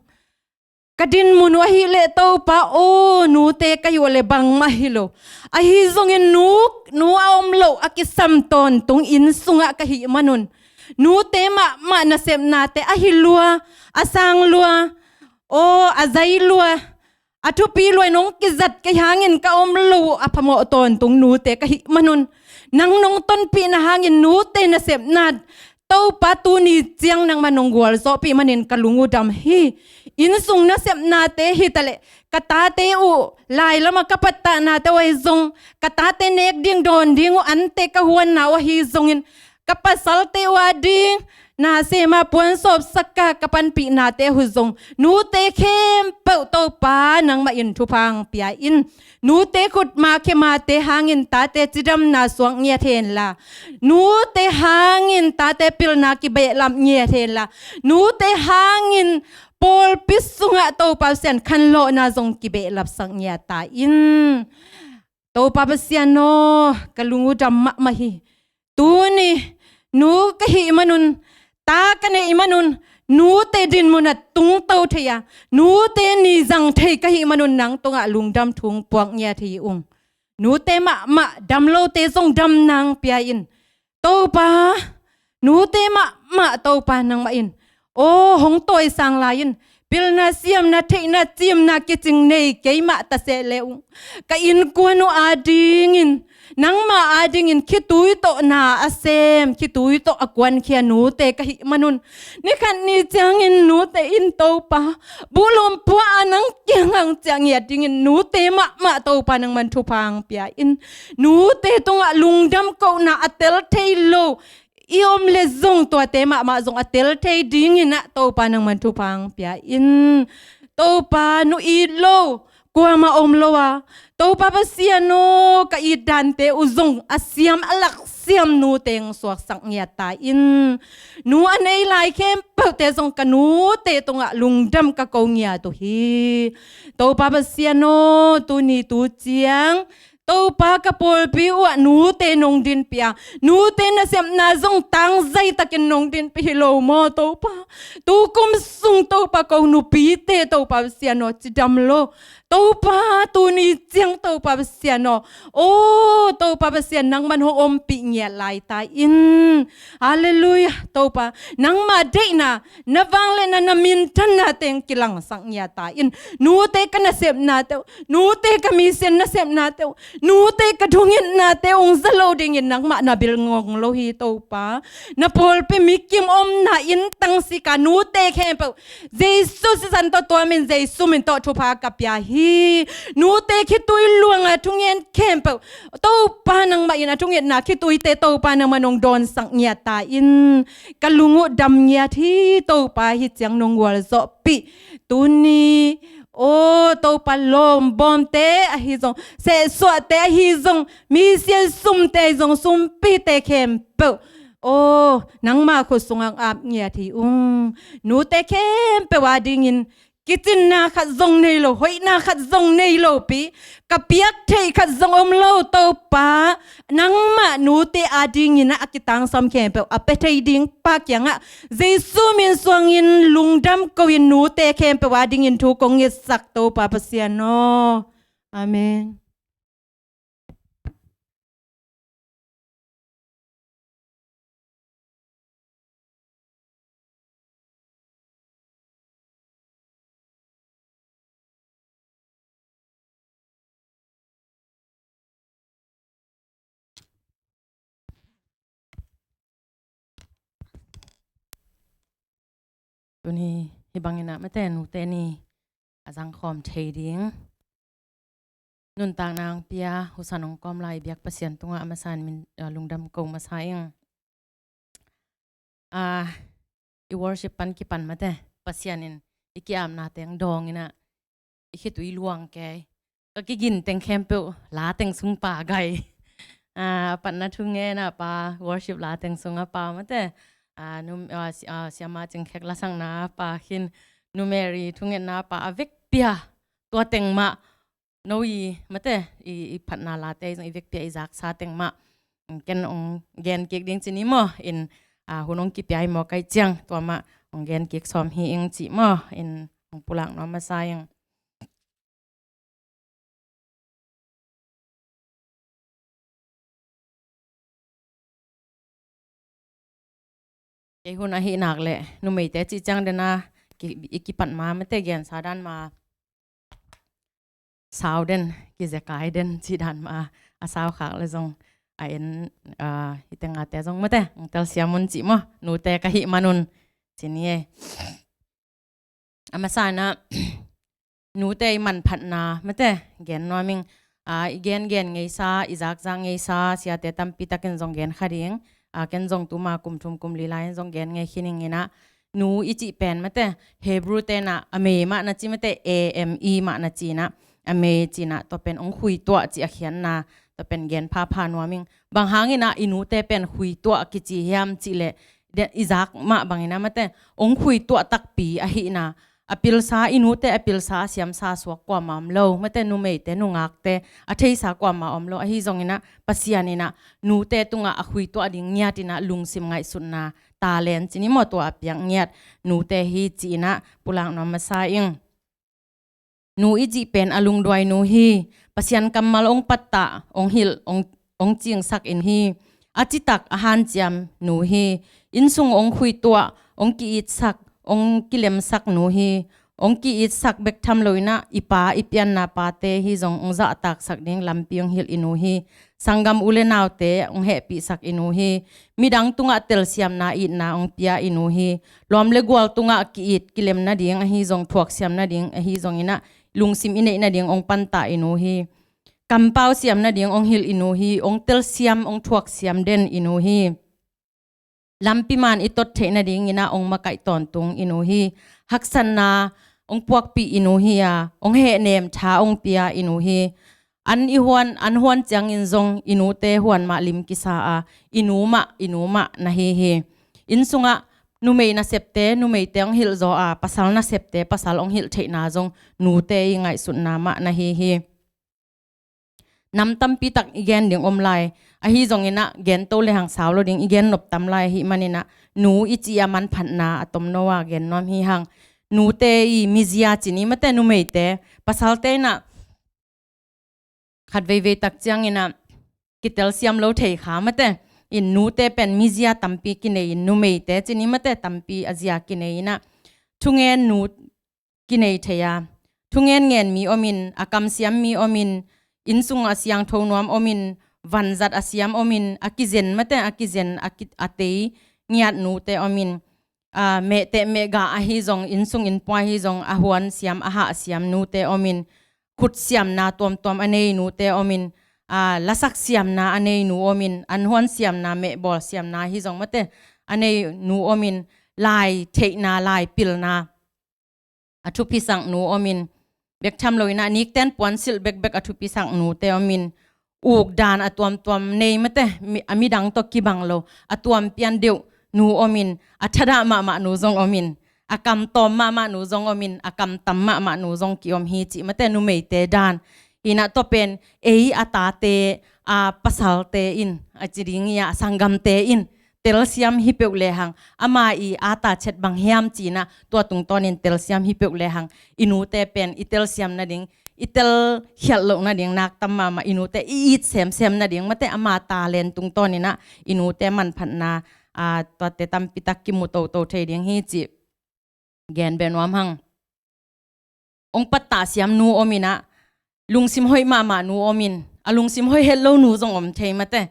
Ka dinmun uh ahih leh Topa aw, nute ka hih uh leh bangmah hi lo. Ahi zongin nu, nu a om loh a kisam tawntung inn sungah ka hih manun nute mahmah nasepnate a hi lua, a sang lua, aw a zai lua, a thupi lua in hong kizat kei hangin ka om loh uh a phamawh tawntung nute ka hih manun nang nong tonpihna hangin nute nasepna Topa tuni ciang nangmah nong gualzawhpih manin ka lung uh dam hi. Inn sung nasepnate hi taleh ka tate uh lai lamah ka pattahnate uh ahi zong, ka tate nek ding dawn ding uh ante ka huanna uh ahi zongin, ka pasalte uh ading na sema puan sawpsak ka, ka panpihnate uh zong nute khempeuh Topa nangmah in thupha hong pia in. Nute khutma khemate hangin tate cidamna suak ngiat henla, nute hangin tate pilna kibehlap ngiat henla, nute hangin pawlpi sungah Topa Pasian khanlawhna zong kibehlapsak ngiat ta in. Topa Pasian aw, ka lung uh dam mahmah hi. Tuni nu ka hih manun, ta ka neih manun, nute dinmun a tungto thei a, nute ni zang thei ka hih manun nang tungah lungdam thu hong puak ngiat hi ung. Nute mahmah, dam lote zong damna hong pia in. Topa, nute mahmah Topa nangmah in aw hong tawisang lai in. Pilna siamna theihna cimna kicing nei keimah ta seh le ung, ka innkuan uh adingin Nangmah adingin khitui tawh na a sem, khitui tawh a kuankhia nute ka hih manun, ni khat ni ciangin nute in Topa, buhlum pua a nang kiangah ciah ngiat dingin nute mahmah Topa nangman thupha hong pia in. Nute tungah lungdam kohna a tel thei lo i om le zong tuate mahmah zong a tel thei dingin ah Topa nangman thupha hong pia in. Topa, nu it lo kuamah om lo a, Topa Pasian aw, ka it dante uh zong a siam a laksiam nute hong suaksak ngiat ta in. Nu a nei lai khempeuhte zong ka nute tungah lungdam ka ko ngiat uh hi. Topa Pasian aw, tuni tu ciang Topa, ka pawlpi uhah nute nong dinpih a, nute nasepna zong tangzai takin nong dinpih hi lo maw Topa? Tukum sung Topa, ko nupite Topa Pasian aw, cidam lo. Topa, tuni ciang Topa Pasian aw, aw Topa Pasian, nangman hong ompih ngiat lai ta in. Halleluiah. Topa, nangmah deihna, na vangliatna, na minthanna teng kilangsak ngiat ta in. Nute ka nasepnate uh, nute ka mission nasepnate uh, nute ka thungetnate uh hong za lo dingin nangmah na bil ngong lo hi Topa. Na pawlpi mikim omna inn tangsik a nute khempeuh Jesu sisan tawh tuamin Jesu min tawh thupha ka pia hi. Nute khitui luanga thungen khempeuh Topa nangmah in a thungetna khituite Topa nangmah nong dawnsak ngiat ta in. Ka lung uh dam ngiat hi Topa, hih ciang nong gualzawhpih. Tuni aw Topa, lawmbawmte ahi zong, sehsuahte ahi zong, mission sumte ahi zong, sumpite khempeuh aw, nangmah khut sungah ap ngiat hi ung. Nute khempeuh adingin kicinna khat zong nei lo, hoihna khat zong nei lopi, ka piak theih khat zong om lo Topa, nangmah nute adingin a kitangsam khempeuh a pia thei ding Pa kiangah Jesu min suangin lungdam ko-in nute khempeuh adingin thu kong ngetsak Topa Pasian aw. Amen. Tuni hih bangin ah mate nute ni a zangkhawm thei ding nuntakna hong pia, husan hong kawm lai biak Pasian tungah a masa in min, ah, lungdam ko masa ing. Ah, i worship pan kipan mate, Pasian in i ki-apna teng dawng in ah, i khitui luang kei. Ka kigin teng khempeuh la teng sung pa gai. Ah, patna thungen a pa, worship la teng sung a pa mate. Ah, num-, ah, si-, ah, siama cingkhek lasakna a pa khin, numeri thungetna a pa a vekpi a. Tua teng mah no i mate, i, i phatna late zong i vekpi a i zaksa teng mah. Ken hong gen kik ding ci ni maw, in, ah, hun hong kipia i maw kai ciang, tua mah hong gen kik sawm hi ing ci maw, in hong pulak nuam masa ing. Kei hun ahih nak leh numeite cih ciang den a ki, i kipat ma mate gensa dan ma sau den, kizekai den cih dan ma a sau khak le zong a en, ah, hite ngate zong mate hong telsiam un cih maw, nute ka hih manun ci ni e. A masa in ah nute i manphatna mate gen nuam ing. Ah, i gengen ngeisa, i zakzak ngeisa siate tampi takin zong gen kha ding. Ah, ken zong tuma kum thum kum li lai in zong gen ngei khin ing in ah, nu i cih pen mate Hebrew te in ah ame mah na ci mate, A M E mah na ci in ah, ame ci in ah tua pen hong khuituah cih a khiatna tua pen gen phapha nuam ing. Bang hang in ah i nute pen khuituah kici hiam cih leh, i zak mah bangin ah mate hong khuituah takpi ahihna, a pilsa, i nute a pilsa a siamsa suak kuama om lo mate, numeite nungakte a theisa kuama om lo. Ahi zongin ah Pasian in ah nute tungah a khuituah ding ngiat in ah lungsim ngaihsutna talent ci ni maw, tua a piak ngiat nute hi ci in ah pulak nuam masa ing. Nu i cih pen a lungduai nu hi. Pasian kammal hong pattah, hong hilh, hong, hong cingsak in hi. A citak a hanciam nu hi. Innsung hong khuituah, hong ki-itsak, hong kilemsak nu hi. hong ki-itsak bek tham lo inah, i pa i pianna pate hi zong hong zahtaksak ding lampi hong hilh i nu hi. Sanggam u le naute hong hehpihsak i nu hi. Midang tungah telsiamna itna hong pia i nu hi. Lawm le gual tungah ki-it kilem nading ahi zong, thuaksiam nading ahi zong inah, lungsim i neih nading hong panta i nu hi. Kampau siam nading hong hilh i nu hi. Hong telsiam, hong thuaksiam den i nu hi. Lampi man i tot theih nading inah hong makaih tawntung i nu hi. Haksatna hong puakpih i nu hi a, hong hehnem tha hong pia i nu hi. An i huan, an huan ciangin zong i nute huan mah lim kisa a, i nu mah, i nu mah na hi hi. Inn sungah numei nasepte numeite hong hilh zaw a, pasal nasepte pasal hong hilh theihna zong nute i ngaihsutna mah na hi hi. Nam tampi tak i gen ding om lai. Ahi zong inah gen to le hang sau lo ding, i gen nop tam lai ahih man inah, nu i cih a manphatna a tomno a gen nuam hi hang. Nute i mizia ci ni mate, numeite, pasalte inah khat veivei tak ciang inah kitelsiam lo thei kha mate. In nute pen mizia tampi kinei in, numeite ci ni mate, tampi a zia kinei inah, thungen nu kinei thei a, thungen ngen mi om in, a kamsiam mi om in, inn sung a siangtho nuam om in, vanzat a siam om in, a kizen mate, a kizen, a ki, a tei ngiat nute om in, a, mehteh mehgah ahi zong, inn sung inn pua ahi zong, a huan siam, a hah siam nute om in, khut siamna tuamtuam a nei nute om in, a, lasak siamna a nei nu om in, an huan siamna, mehbawl siamna ahi zong mate, a nei nu om in, lai theihna, lai pilna a thupisak nu om in, bek tham lo inah nikten puansilh bekbek a thupisak nute om in, uk dan a tuamtuam nei mate, mi, a midang tawh kibang lo, a tuam pian deuh nu om in, a thadah mahmah nu zong om in, a kamtawm mahmah nu zong om in, a kamtam mahmah nu zong ki-om hi cih mate, numeite dan. Inah tua pen ei a tate, a pasalte in, a ci ding hi a, a sanggamte in telsiam hi peuh lehang, ama i ata chet bang hiam ci inah, tua tungtawnin telsiam hi peuh lehang, i nute pen i telsiam nading, i telkhialh loh nading nak tam mahmah, i nute i it semsem nading mate, ama talent tungtawn inah i nute manphatna, a, tuate tampi tak kimu toto thei ding hi cih gen beh nuam hang. Hong pattah siam nu om inah, lungsim hoih mahmah nu om in, a lungsim hoih het lo nu zong om thei mate.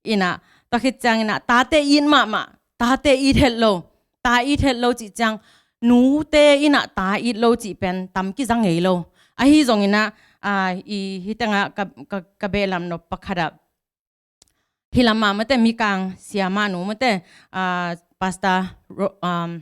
Inah, tua khit ciang inah, tate it mahmah, tate it het lo, ta it het lo cih ciang, nute inah ta it lo cih pen tam kiza ngei lo. Ahi zong inah, a, i hi tengah ka, ka, ka behlam nop pakhat ah, hi lamah mate, Mikang siamah nu mate, a, Pastor Ro-, um,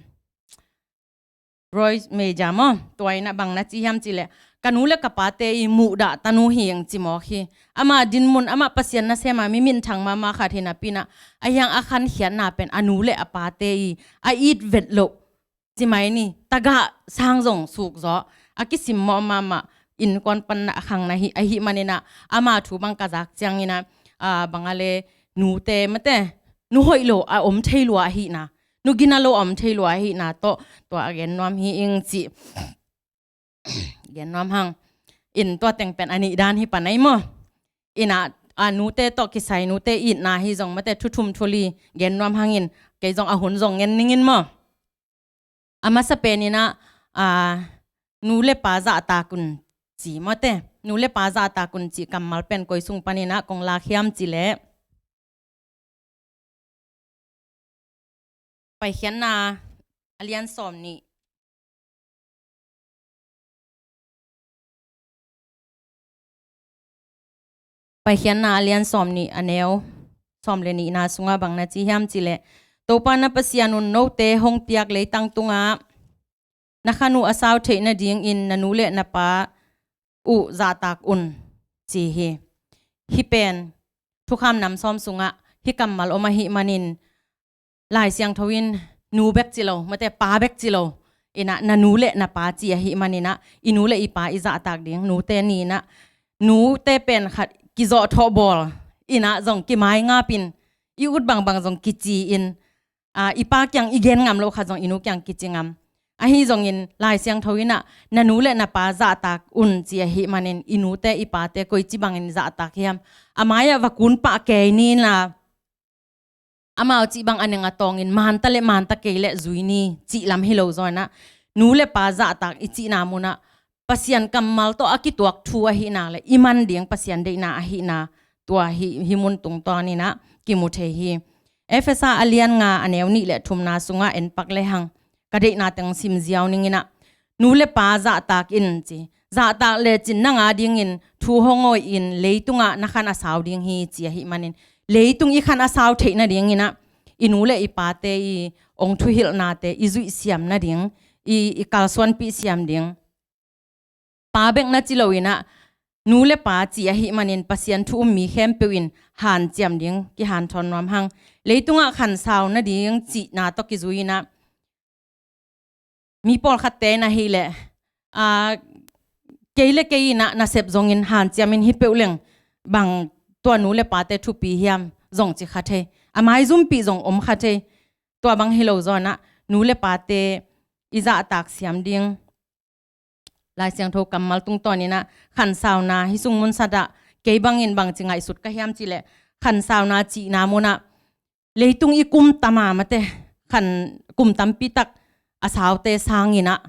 Roy Meija maw, tua inah bang na ci hiam cih leh, ka nu le ka pate i muhdahta nu hi ing ci mawk hi. Amah dinmun, amah Pasian nasem a mi minthang mahmah khat hi napi inah, a hiang a khankhiatna pen a nu le a pate i a it vet loh ci mai ni, tagah sang zong suk zaw, a kisimmawh mahmah, innkuan pan a khang na hi, ahih man inah, ama thu bang ka zak ciang inah, a, bang a le, nute mate, nu hoih lo a om thei lua ahihna, nu gina lo a om thei lua ahihna tawh, tua a gen nuam hi ing cih gen nuam hang. In tua teng pen a nih dan hi pan ai maw. Inah, a, nute tawh kisai, nute itna hi zong mate, thu thum thu li gen nuam hangin, kei zong a hun zong ngen ning in maw. A masa pen inah, a, nu le pa zahtak un ci mate, nu le pa zahtak un cih kammal pen koi sung pan inah kong lak hiam cih leh, Paikhiatna a lian sawm nih. Paikhiatna a lian sawm nih a neu sawm le nihna sungah bang na ci hiam cih leh, Topa na Pasian un note hong piak leitang tungah na khan uh a sau theih nadingin na nu le na pa uh zahtak un ci hi. Hih pen thukham nam sawm sungah hih kammal om ahih manin, Lai Siangtho in nu bek ci lo, mate, pa bek ci lo, inah na nu le na pa ci ahih man inah, i nu le i pa i zahtak ding, nute ni inah, nute pen khat kizawhthawh bawl inah zong kimaingap in, i ut bangbang zong kici in, a, i pa kiang i gen ngam loh khat zong i nu kiang kici ngam. Ahi zongin Lai Siangtho inah na nu le na pa zahtak un ci ahih manin, i nute i pate koici bangin zahtak hiam? A mai-ah va kun pah kei ni inah, amau cih bang a neng a tawngin manta le manta kei le zui ni cih lam hi lo zaw inah, nu le pa zahtak i cihna munah Pasian kammal tawh a kituak thu ahihna le i man ding Pasian deihna ahihna tua hih, hih mun tungtawninah kimu thei hi. Efesa a lian nga a neu nih le thumna sungah en pak lehang ka deihna teng sim ziau ninginah nu le pa zahtak in ci. Zahtak lecin nang a dingin thu hong awi in leitungah na khan a sau ding hi ci ahih manin leitung i khan a sau theih nadinginah i nu le i pate i ong thuhilhnate i zuihsiam nading i, i kalsuanpih siam ding. Pa bek na ci loinah nu le pa ci ahih manin Pasian thu um mi khempeuh in hanciam ding kihanthawn nuam hang. Leitungah khansau nading cihna tawh kizui inah mi pawlkhatte in ahileh a, kei le kei inah nasep zongin hanciamin hi peuh leng bang tua nu le pate thupi hiam zong ci kha thei. A maizumpih zong om kha thei. Tua bang hi lo zawnah nu le pate i zahtak siam ding Lai Siangtho kammal tungtawninah khansauna hi sung munsatah kei bangin bangci ngaihsut ka hiam cihleh khansauna cihna munah leitung i kum tama mate khan kum tampi tak a saute sanginah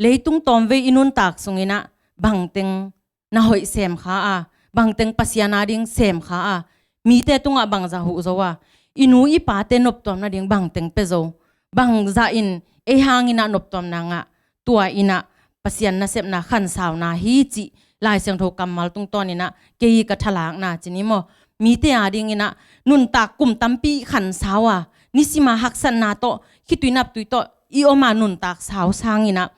leitung tawmvei i nuntak sunginah bangteng na hoih sem kha a, bangteng Pasian ading sem kha a, mite tungah bangzah huh zo a, i nu i pate noptuam nading bangteng pe zo, bangzah in ei hanginah noptuamna ngah, tua inah Pasian nasepna khansauna hi cih Lai Siangtho kammal tungtawninah kei ka thalakna ci ni maw? Mite adinginah nuntak kum tampi khansau a, nisima haksatna tawh khitui naptui tawh i oma nuntak sau sanginah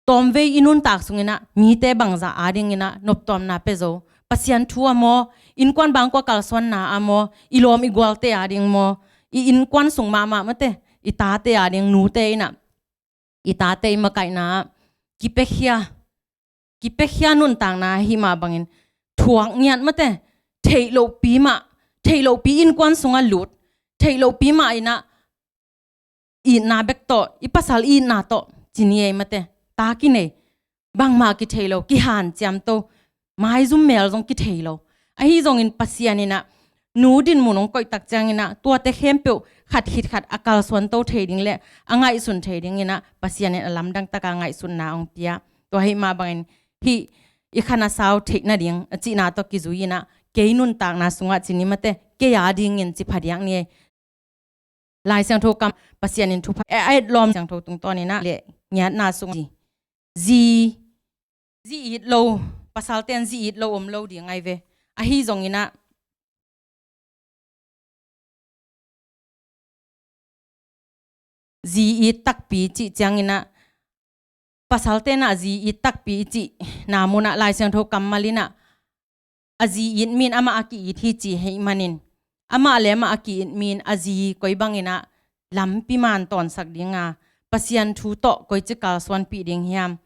tawmvei i nuntak sunginah mite bangzah adinginah noptuamna pe zo. Pasian thu a maw, innkuan bangkua kalsuanna a maw, i lawm i gualte ading maw, i innkuan sung mahmah mate i tate ading nute inah i tate i makaihna ah kipekhia, kipekhia nuntakna ahi mah bangin thuak ngiat mate, theih lohpi mah, theih lohpi innkuan sungah lut, theih lohpi mah inah itna bek tawh, i pasal itna tawh ci ni ei mate, ta kinei, bangmah kithei lo, kihanciam to, maizum mel zong kithei lo. Ahi zongin Pasian inah nu dinmun hong koihtak cianginah tuate khempeuh khat khit khat a kalsuan to thei ding le a ngaihsun thei dinginah Pasian in a lamdang taka ngaihsutna hong pia. Tua hih mah bangin hih i khan a sau theih nading a cihna tawh kizui inah kei nuntakna sungah ci ni mate, kei adingin ci phadiak ni ei. Lai Siangtho kam Pasian in thupha a et lawm Siangtho tungtawninah le ngiatna sung zi, zi it lo, pasalte in zi it lo om lo ding ai ve. Ahi zonginah zi it takpi cih cianginah pasalte inah zi it takpi i cihna munah Lai Siangtho kammal inah a zi it min amah a ki-it hi ci hih manin amah le amah a ki-it min a zi koi banginah lampi man tawnsak dinga Pasian thu tawh koici kalsuanpih ding hiam?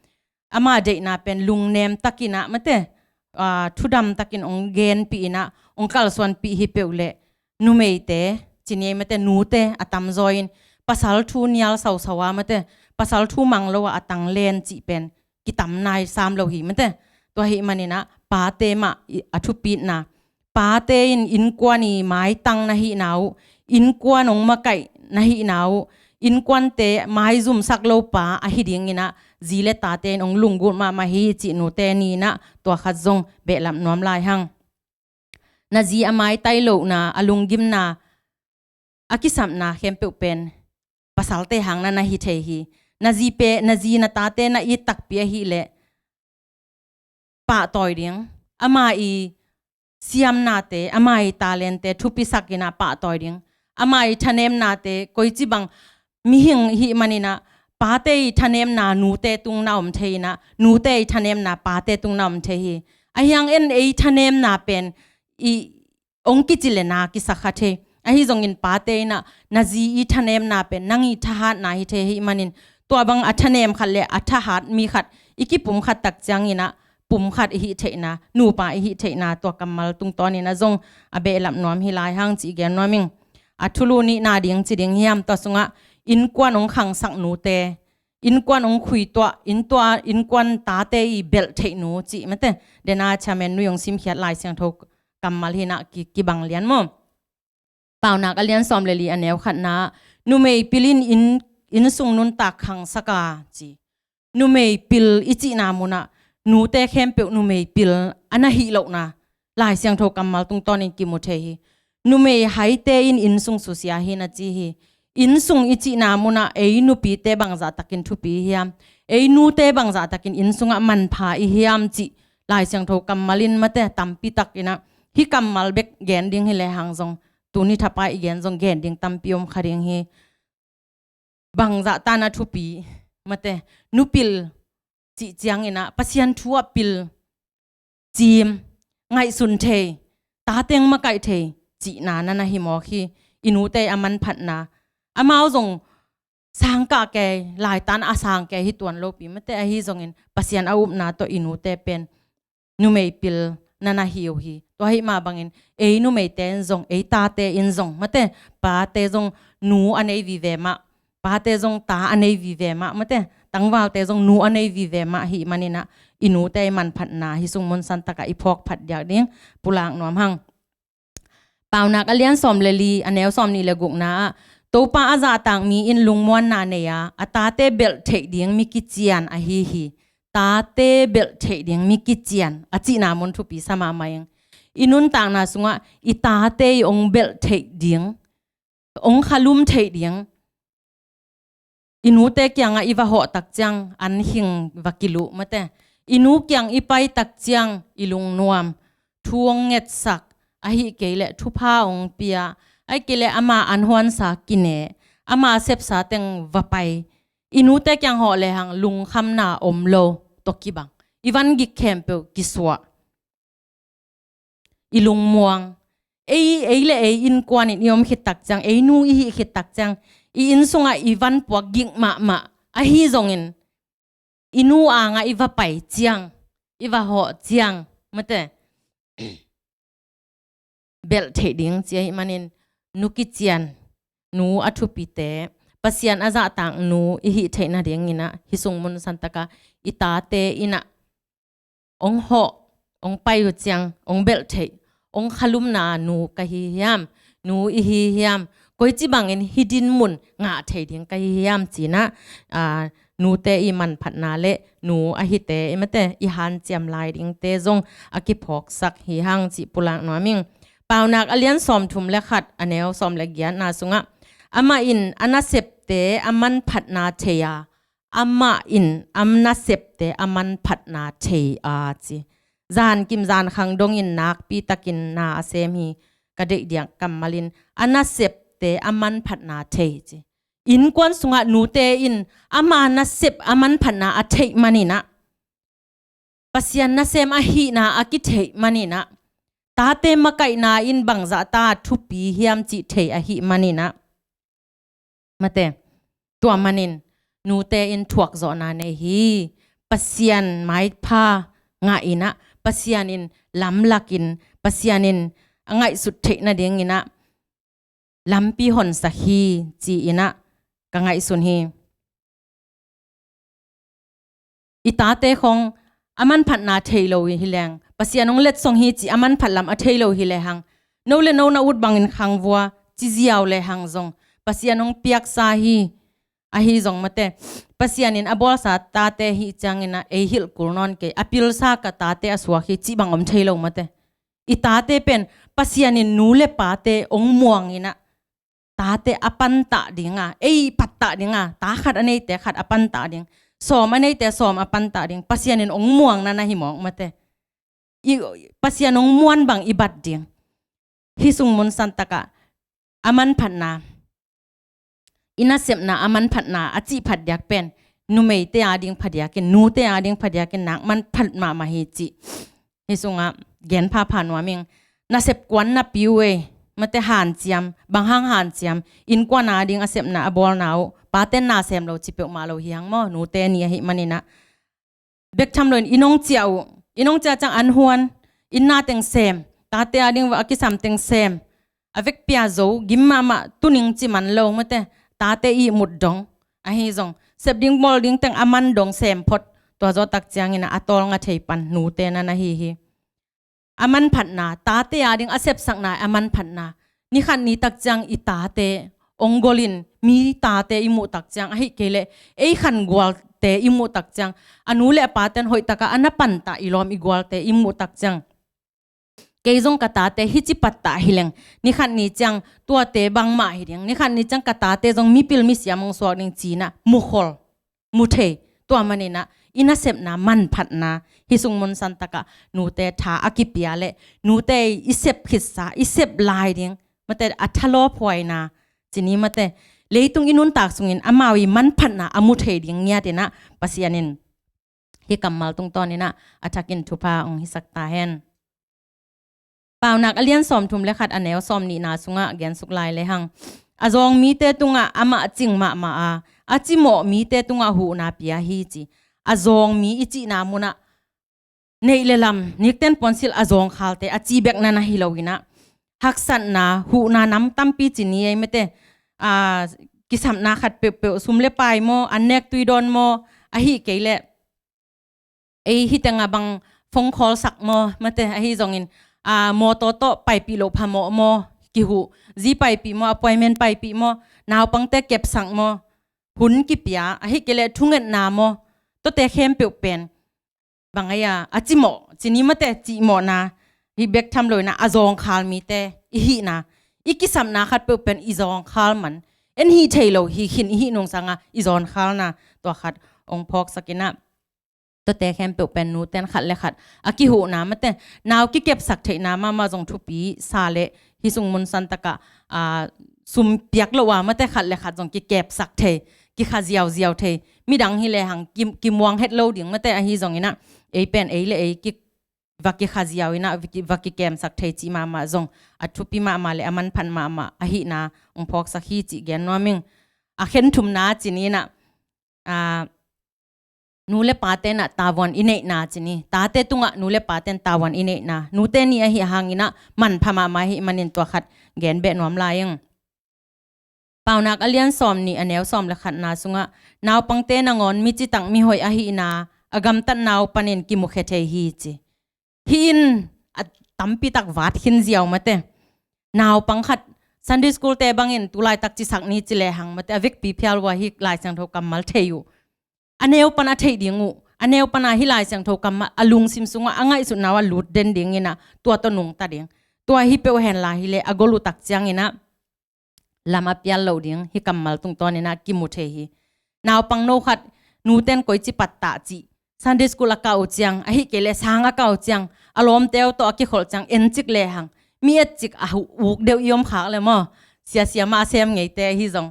Ama deihna pen lungnem takinah mate, aa, thudam takin hong genpih inah hong kalsuanpih hi peuh leh numeite ci ni ei mate, nute a tamzaw in pasal thu nial sausau a mate, pasal thu mang lo a a tanglen cih pen kitam nai sam lo hi mate. Tua hih maninah pate mah i, a thupitna, pate in innkuan i maitang na hihna uh, innkuan hong makaih na hihna uh, innkuante maizumsak lo pa ahi dinginah zi le tate in hong lunggulh mahmah hi cih nute ninah tua khat zong behlap nuam lai hang. Na zi a maitai lohna, a lunggimna, a kisapna khempeuh pen pasalte hangna na hi thei hi. Na zi pe, na zi na tate na it takpi ahileh pahtawi ding, ama i siamnate, ama i talente thupisak inah pahtawi ding, ama i thanemnate koici bang mihing hih maninah pate i thanemna nute tung na om thei inah nute i thanemna pate tung na om thei hi. Ahiang en ei thanemna pen i hong kici le na kisa kha thei. Ahi zongin pate inah na zi i thanemna pen nang i thahatna hi thei hih manin tua bang a thanem khat le a thahat mi khat i kipum khat tak cianginah pum khat i hih theihna, nupa i hih theihna tua kammal tungtawninah zong a behlap nuam hi lai hang cih gen nuam ing. A thulu nihna ding ci ding hiam, tua sungah innkuan hong khangsak nute, innkuan hong khuituah, inntua, innkuan tate i belh theih nu cih mate, dena chamen nui hong simkhiat Lai Siangtho kammal hinah ki, kibang lian maw? Paunak a lian sawm le li a neu khatna ah numei pil in inn, innsung nuntak khangsak a ci. Numei pil i cihna munah nute khempeuh numei pil a na hih lohna Lai Siangtho kammal tungtawnin kimu thei hi. Numei haite in innsung susia hi na ci hi. Innsung i cihna munah ei nupite bangzahtakin thupi hiam? Ei nute bangzahtakin innsungah manpha i hiam cih Lai Siangtho kammal in mate tampi takinah, hih kammal bek gen ding hi lehang zong, tuni thapa i gen zong gen ding tampi om kha ding hi. Bangzah ta na thupi, mate, nupil cih cianginah Pasian thu ah pil, cim, ngaihsun thei, tate hong makaih thei cihna na na hi mawk hi. I nute a manphatna, amau zong sang kah kei, laitan a sang kei hi tuan lopi, mate, ahi zongin Pasian a upna tawh i nute pen numei pil na na hi uh hi. Tua hih mah bangin ei numeite in zong, ei tate in zong, mate, pate zong nu a nei vive mah, pate zong ta a nei vive mah, mate, tangvalte zong nu a nei vive mah hih maninah i nute i manphatna hih sung mun santakah i phawk phat diak ding pulak nuam hang. Paunak a lian sawm le li, a neu sawm nih le gukna ah, Topa a zahtak mi in lungmuanna nei a, a tate belh theih ding mi kician ahi hi. Tate belh theih ding mi kician a cihna mun thupi sa mahmah ing. I nuntakna sungah i tate i hong belh theih ding, hong khalum theih ding, i nute kiangah i va hawh tak ciang an hing va kiluh, mate. I nu kiang i pai tak ciang i lungnuam, thu hong ngetsak, ahih kei leh thupha hong pia, ahih kei leh ama an huansa kine, ama sepsa teng va pai. I nute kiang hawh lehang lungkhamna om lo tawh kibang, i van gik khempeuh kisuah, i lungmuang. Ei, ei le ei innkuanin i om khit tak ciang, ei nu i hih khit tak ciang, i inn sungah i van puak gik mahmah ahi zongin, i nu angah i va pai ciang, i va hawh ciang, mate, belh theih ding ci ahih manin, nu kician, nu a thupite, Pasian a zahtak nu i hih theih nadinginah hih sung mun santakah i tate innah hong hawh, hong pai uh ciang, hong belh theih, hong khalumna nu ka hi hiam, nu i hi hiam, koici bangin hih dinmun ngah thei ding ka hi hiam cinah, aa, nute i manphatna le nu a hite i, mate, i hanciam lai dingte zong a kiphawksak hi hang cih pulak nuam ing. Paunak a lian sawm thum le khat, a neu sawm le giatna sungah, amah in a nasepte a manphatna thei a, amah in a nasepte a manphatna thei a ci. Zankim zankhang dongin nakpi takin na a sem hi, ka deih diak kammalin, a nasepte a manphatna thei ci. Innkuan sungah nute in ama nasep a manphatna a theih maninah, Pasian nasem ahihna a kitheih maninah, tate makaihna in bangzah ta thupi hiam cih thei ahih maninah, mate, tua manin nute in thuakzawhna nei hi. Pasian maipha ngah innah, Pasian in lamlakin, Pasian in a ngaihsut theih nadinginah lampi honsak hi ci-inah ka ngaihsun hi. I tate khong a manphatna thei lo hi leng, Pasian hong letsong hi ci a manphat lam a thei lo hi lehang, no le no na ut bangin khangvua ci ziau lehang zong, Pasian hong piaksa hi, ahi zong, mate, Pasian in a bawlsa tate hih cianginah ei hilh kul nawn kei, a pilsa ka tate a suak hi cih bang om thei lo, mate. I tate pen Pasian in nu le pate hong muanginah, tate a pantah dinga, ei pattah dinga, ta khat a neite khat a pantah ding, sawm a neite sawm a pantah ding, Pasian in hong muangna na hi mawk, mate. I, Pasian hong muan bang i bat ding. Hih sung mun santakah a manphatna, i nasepna a manphatna a cih phat diak pen numeite ading phadiakin, nute ading phadiakin nak manphat mahmah hi cih hih sungah gen phapha nuam ing. Nasep kuan napi uh ei, mate, hanciam, bang hang hanciam, innkuan ading a sepna a bawlna uh, paten na sem lo ci peuhmah lo hi hang maw, nute ni ahih maninah. Bek tham loin inn hong ciah uh, inn hong ciah ciang an huan, inn na teng sem, tate ading a kisam teng sem, a vekpi a zo, gim mahmah, tuning ci man lo, mate, tate ihmut dong, ahi zong sep ding bawl ding teng a man dong sem phot, tua zawh tak cianginah a tawlnga thei pan nute na na hi hi. A manphatna, tate ading a sepsakna a manphatna, ni khat ni tak ciang i tate ong golin mi tate i muh tak ciang, ahih kei leh ei khan gualte i muh tak ciang, a nu le a paten hoih taka a na pantah i lawm i gualte i muh tak ciang, kei zong ka tate hici pattah hi leng, nikhat ni ciang tuate bangmah hi ding, nikhat ni ciang ka tate zong mipil misiam ong suak ding ci-in ah mukhol, mu thei. Tua manin ah i nasepna manphatna, hih sung mun san takah nute tha a kipia le nute i sep khitsa, i sep lai ding, mate a thalawphuaina ci ni, mate leitung i nuntak sungin amau i manphatna a mu thei ding ngiatin ah Pasian in hih kammal tungtawnin ah a thakin thupha ong hisak ta hen. Paunak a lian sawmthum le khat, a neu sawmnihna sungah gensuk lai lehang, a zawng mite tungah amah cing mahmah a, a cimawh mite tungah huhna pia hi ci. A zawng mi i cihna munah neih le lam, nikten puansilh a zawngkhalte a ci bek na na hi loin ah, haksatna, huhna nam tampi ci ni ei, mate, a, kisapna khat peuhpeuh, sum le pai maw, an nek tui dawn maw, ahih kei leh ei hih tengah bang phone call sak maw, mate, ahi zongin, a, mawtaw tawh paipih loh phamawh maw, kihuh, zi paipih maw, appointment paipih maw, naupangte kepsak maw, hun kipia, ahih kei leh thungetna maw, tuate khempeuh pen bang ei a, a cimawh ci ni, mate, cimawhna hi bek tham loin ah a zawngkhal mite i hihna, i kisapna khat peuh pen i zawngkhal man, en hih thei lo hi khin i hih nungsangah i zawngkhalna, tua khat ong phawksakin ah, tuate khempeuh pen nuten khat le khat a kihuhna, mate, nau kikepsak theihna mahmah zong thupi sa leh, hih sung mun san takah, a, sum piak loh a, mate, khat le khat zong kikepsak thei, kikha ziauziau thei. Midang hi lehang ki, kimuang het lo ding, mate, ahi zongin ah ei pen ei le ei ki, va kikha ziau in ah, va ki, va kikemsak thei cih mahmah zong a thupi mahmah le a manphat mahmah ahihna ong phawksak hi cih gen nuam ing. A khen thumna ci ni in ah, a, nu le pate in ah tavuan i neihna ci ni. Tate tungah nu le pate in tavuan i neihna. Nute ni ahih hangin ah manpha mahmah ahih manin tua khat gen beh nuam lai ing. Paunak a lian sawmnih, a neu sawm le khatna sungah, naupangte nangawn mi citak mihoih ahihna a gamtatna uh panin kimukhia thei hi ci. Hih in a tampitak vat khin ziau, mate. Naupang khat Sunday school te bangin tu laitak cisak ni ci lehang, mate, a vekpi phial uh a hih Lai Siangtho kammal thei uh. A neu pan a theih ding uh, a neu pan a hih Lai Siangtho kammal a lungsim sungah a ngaihsutna uh a lut den dingin ah tua tawh nungta ding. Tua hi peuh henla hi leh a gol uh tak ciangin ah lam a pial loh ding, hih kammal tungtawnin ah kimu thei hi. Naupang no khat nuten koici pattah cih, Sunday school a kah uh ciang, ahih kei leh sang a kah uh ciang, a lawmte uh tawh a kikholh ciang en cik lehang, mi et cik a hu, uk deuh i om khak le maw, siasia mah a sem ngeite ahi zong.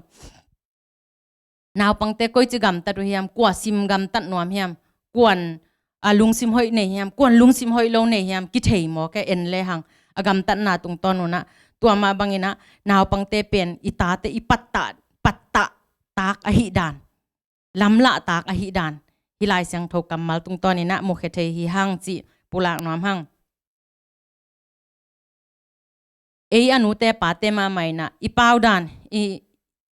Naupangte koici gamtat uh hiam, kua sim gamtat nuam hiam, kuan, a, lungsim hoih nei hiam, kuan lungsim hoih lo nei hiam, kithei maw ke, en lehang a gamtatna tungtawn un ah. Tua mah bangin ah naupangte pen i tate i pattah, pattah tak ahih dan, lamlah tak ahih dan, hih Lai Siangtho kammal tungtawnin ah mukhia thei hi hang cih pulak nuam hang. Ei a nute pate mahmah in ah i pau dan, i,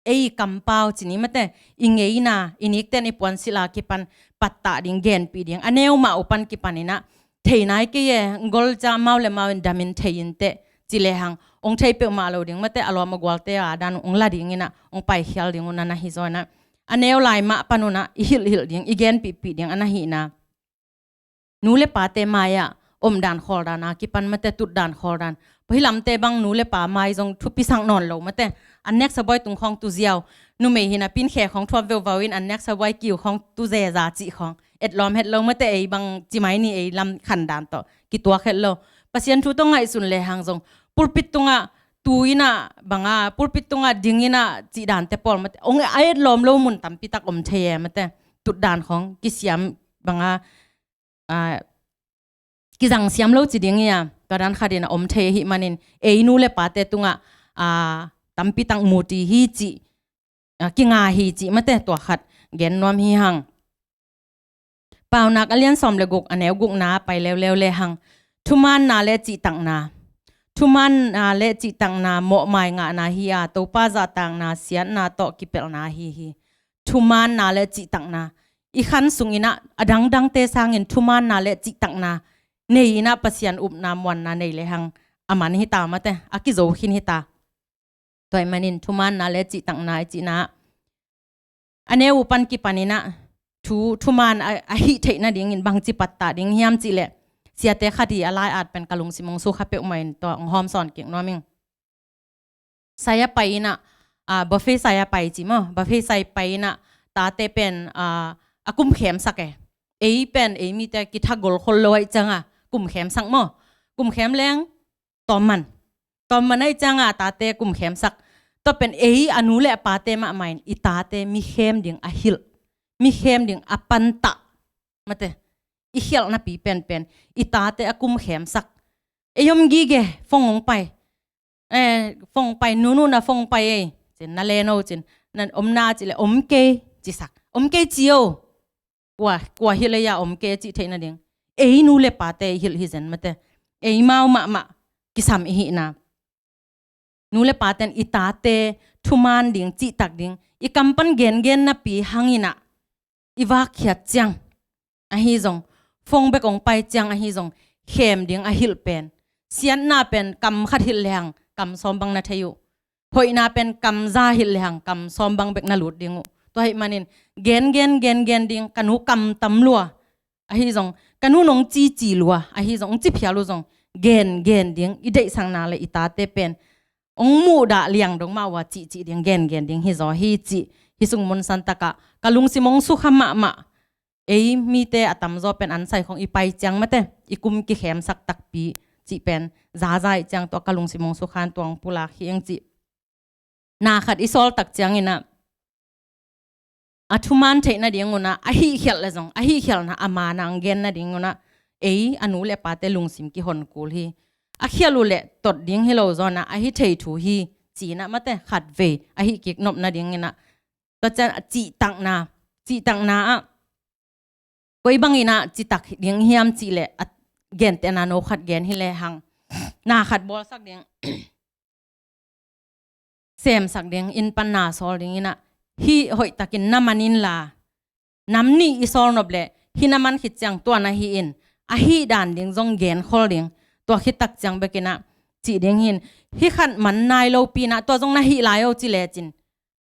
ei i kampau ci ni, mate, i ngeina, i nikten i puansilh a kipan pattah ding, genpih ding, a neu mah uh pan kipanin ah, thei nai kei e, gol ciang mau le mau in damin thei inteh ci lehang, ong thei peuhmah lo ding, mate, a lawm a gualte a dan ong la dingin ah ong paikhial ding uh na na hi zaw in ah, a neu lai mah pan un ah i hilhhilh ding, i genpihpih ding a na hihna. Nu le pate mai-ah omdan khawldan a kipan, mate, tutdan khawldan. Pawh hih lamte bang nu le pa mai zong thupisak nawn lo, mate. An neksa buai tung khawng tu ziau, numei hi napi in khe khawng thuap veuvau in an neksa buai kiu khawng tu zeza cih khawng etlawm het lo, mate. Ei bang ci mai ni, ei lam khandan tawh kituak het lo. Pasian thu tawh ngaihsun lehang zong pulpit tungah tu in ah bang a, pulpit tungah ding in ah cih dante pawl, mate, ong a etlawm lo mun tampitak om thei e, mate. Tutdan khawng kisiam bang a, a, kizang siam lo ci ding hi a, tua dan khatin a om thei ahih manin ei nu le pate tungah, a, tampitak muti hi cih, a, kinga hi cih, mate, tua khat gen nuam hi hang. Paunak a lian sawm le guk, a neu gukna pai leuleu lehang, thumaanna le cihtakna. Thumaanna le cihtakna mawhmai ngahna hi a, Topa zahtakna siatna tawh kipelhna ahi hi. Thumaanna le cihtakna. I khan sungin ah a dangdangte sangin thumaanna le cihtakna nei in ah Pasian upna muanna nei lehang a man hi ta, mate, a kizo khin hi ta. Tua ahih manin thumaanna le cihtakna i cihna a neu uh pan kipan in ah thu, thumaan a, a hih theih nadingin bangci pattah ding hiam cih leh, siate khat hi, a lai-at pen ka lungsim hong sukha peuhmah in tua hong hawmsawn kik nuam ing. Sai a pai in ah, ah, buffet sai a pai ci maw, buffet sai pai in ah tate pen, ah, a kum khemsak e. Ei pen ei mite kithagol khol lo ahih ciangin kum khemsak maw. Kum khem leng tawmman. Tawmman ahih ciangin a tate kum khemsak. Tua pen ei a nu le a pate mahmah in i tate mi khem ding a hilh, mi khem ding a pantah, mate, i khialhnapi penpen, i tate a kum khemsak. Ei om gige, phone hong pai. Eh, phone pai, nunu na phone pai ei. Cin na len o cin, na om na cih leh om kei cisak. Om kei ci o. Kua, kua hilh ei a om kei cih theih nading. Ei nu le pate i hilh hi zen, mate. Eimau mahmah kisam i hihna. Nu le pate'n i tate thumaan ding, cihtak ding, i kam pan gengen napi hang in ah i vakkhiat ciang ahi zong, phone bek hong pai ciang ahi zong, khem ding a hilh pen, siatna pen kam khat hilh lehang kam sawm bang na thei uh. Hoihna pen kam za hilh lehang kam sawm bang bek na lut ding uh. Tua ahih manin gengen, gengen ding, ka nu kam tam lua ahi zong, ka nu nong cici lua ahi zong, hong ci phial uh zong, gengen ding, i deihsakna le i tate pen hong muhdah liang dong mah uh a cihcih ding, gengen ding hi zaw hi cih, hih sung mun santak ah ka lungsim hong sukha mahmah. Ei mite a tamzaw pen an sai khong i pai ciang, mate, i kum kikhemsak takpi cih pen zaza ahih ciang tua ka lungsim hong sukha in tua hong pulak hi ing cih. Na khat i sawl tak ciangin ah, a thumaan theih nading un ah, a hihkhialh le zong, a hihkhialhna a maan a hong gen nading un ah, ei a nu le pate lungsim kihon kul hi. A khialh uh leh tot ding hi lo zaw in ah, a hi thei thu hi ci in ah, mate, khatvei a hih kik nop nading in ah. Tua ciang a cihtakna, cihtakna ah koi bangin ah citak ding hiam cih leh, a gentehna no khat gen hi lehang, na khat bawlsak ding, semsak ding, inn pan na sawl ding in ah, hih hoihtakin na man inla, nam nih i sawl nop leh hih na man khit ciang tua na hih in, a hih dan ding zong genkhol ding. Tua khit tak ciang bek in ah cih ding hi in, hih khat man nai lopi in ah tua zong na hih lai o ci lecin,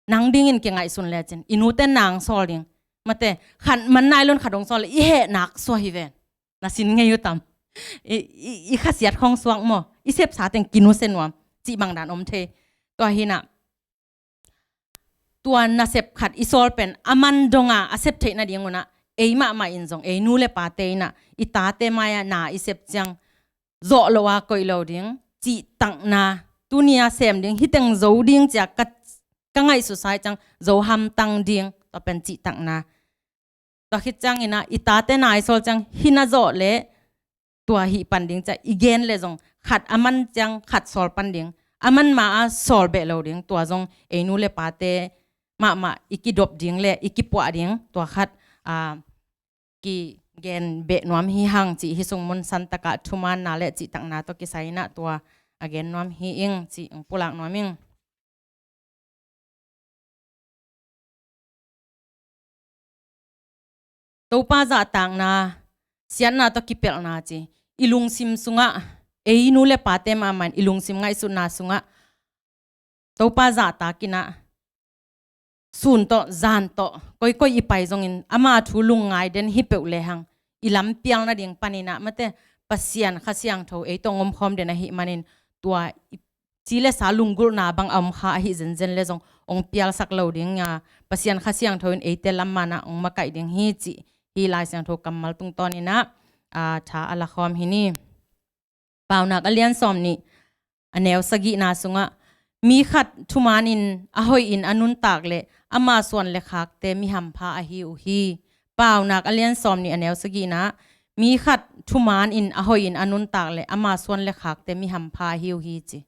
nang dingin kingaihsun lecin, i nute'n na hong sawl ding, mate, khat man nai lo in khat hong sawl leh i heh nak suah hi ven. Na sin ngei uh tam? I, i, i khasiat khong suak maw, i sepsa teng kinusia nuam cih bang dan om thei. Tua hi in ah, tua nasep khat i sawl pen a man dong a, a sep theih nading un ah, ei mahmah in zong, ei nu le pate in ah i tate mai-ah na i sep ciang, zawh lo a koih lo ding, cihtakna, tuni a sem ding, hih teng zo ding ci-a ka, ka ngaihsutsa ahih ciang zo hamtang ding, tua pen cihtakna. Tua khit ciangin ah i tate na i sawl ciang hih na zawh leh tua hih pan ding ci-a i gen leh zong, khat a man ciang khat sawl pan ding, a man ma-a sawl beh lo ding, tua zong ei nu le pate mahmah i kidop ding le i kipuah ding, tua khat, ah, kigen beh nuam hi hang cih, hih sung mun santak ah thumaanna le cihtakna tawh kisai in ah tua a gen nuam hi ing cih hong pulak nuam ing. Topa zahtakna, siatna tawh kipelhna ci. I lungsim sungah, ei nu le pate mahmah in i lungsim ngaihsutna sungah Topa zahtak in ah, sun tawh, zan tawh, koikoi i pai zongin, ama thu lungngai den hi peuh lehang, i lampial nading panin ah, mate, Pasian Kha Siangtho ei tawh hong omkhawm den ahih manin, tua i ci le sa lunggulhna bang a om kha ahi zenzen le zong hong pialsak lo ding a, Pasian Kha Siangtho in eite lam man ah hong makaih ding hi cih, hih Lai Siangtho kammal tungtawn in ah, ah, tha a lakhawm hi ni. Paunak a lian sawm nih, a neu sagihna sungah, mi khat thumaan in a hoih in a nuntak leh ama suan le khakte mi hampha ahi uh hi. Paunak a lian sawm nih, a neu sagihna, mi khat thumaan in a hoih in a nuntak leh ama suan le khakte mi hampha ahi uh hi ci.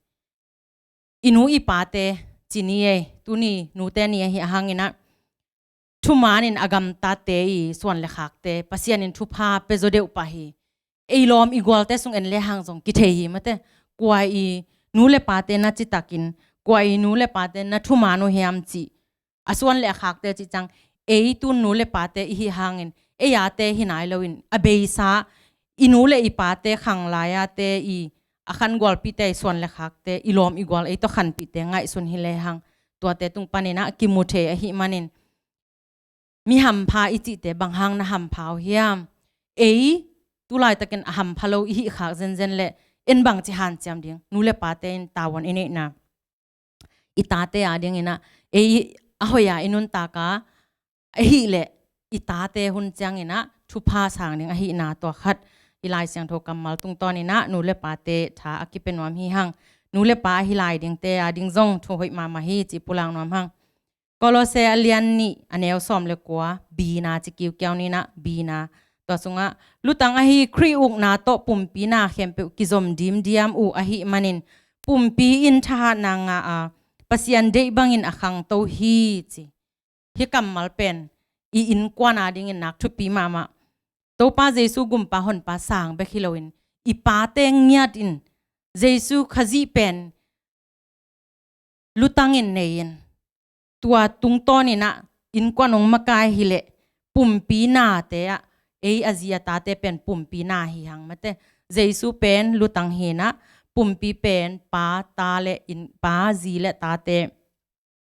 I nu i pate ci ni ei, tuni nute ni ahi a hang in ah, thumaan in a gamtate i suan le khakte Pasian in thupha pia zaw deuh pah hi. Ei lawm i gualte sung en lehang zong kithei hi, mate. Kua i nu le pate na citakin, kua i nu le pate na thumaan uh hiam cih, a suan le a khakte cih ciang, ei tun nu le pate i hih hangin, ei ate hi nai loin, a beisa i nu le i pate khang lai ate i, a khangualpihte, i suan le khakte, i lawm i gual, ei tawh khanpihte ngaihsun hi lehang, tuate tung panin ah kimu thei ahih manin, mi hampha i cihte bang hang na hampha uh hiam? Ei tu laitakin a hampha lo i hih khak zenzen leh en bangci hanciam ding? Nu le pate in tavuan i neihna, i tate a dingin ah, ei a hoih a i nuntak a, ahih leh i tate hun ciangin ah thupha sang ding ahihna, tua khat i Lai Siangtho kammal tungtawnin ah nu le pate tha a kipia nuam hi hang. Nu le pa ahi lai dingte a ding zong thu hoih mahmah hi cih pulak nuam hang. Kolose a lian nih, a neu sawm le kua, B-na ci kiukiau ni in ah, B-na. Tua sungah, lutang ahi Khrih ukna tawh pumpi na khempeuh kizom dimdiam uh ahih manin, pumpi in thahatna ngah a, Pasian deih bangin a khangto hi, ci. Hih kammal pen i innkuan a dingin nak thupi mahmah. Topa Jesu gumpa honpa sang bek hi loin, i pate ngiat in, Jesu Khazih pen lutangin nei in, tua tungtawnin ah innkuan hong makai hi leh, pumpi nate ah, ei a zi a tate pen pumpi na hi hang mate. Jesu pen lutang hi in ah, pumpi pen pa, ta le inn, pa, zi le tate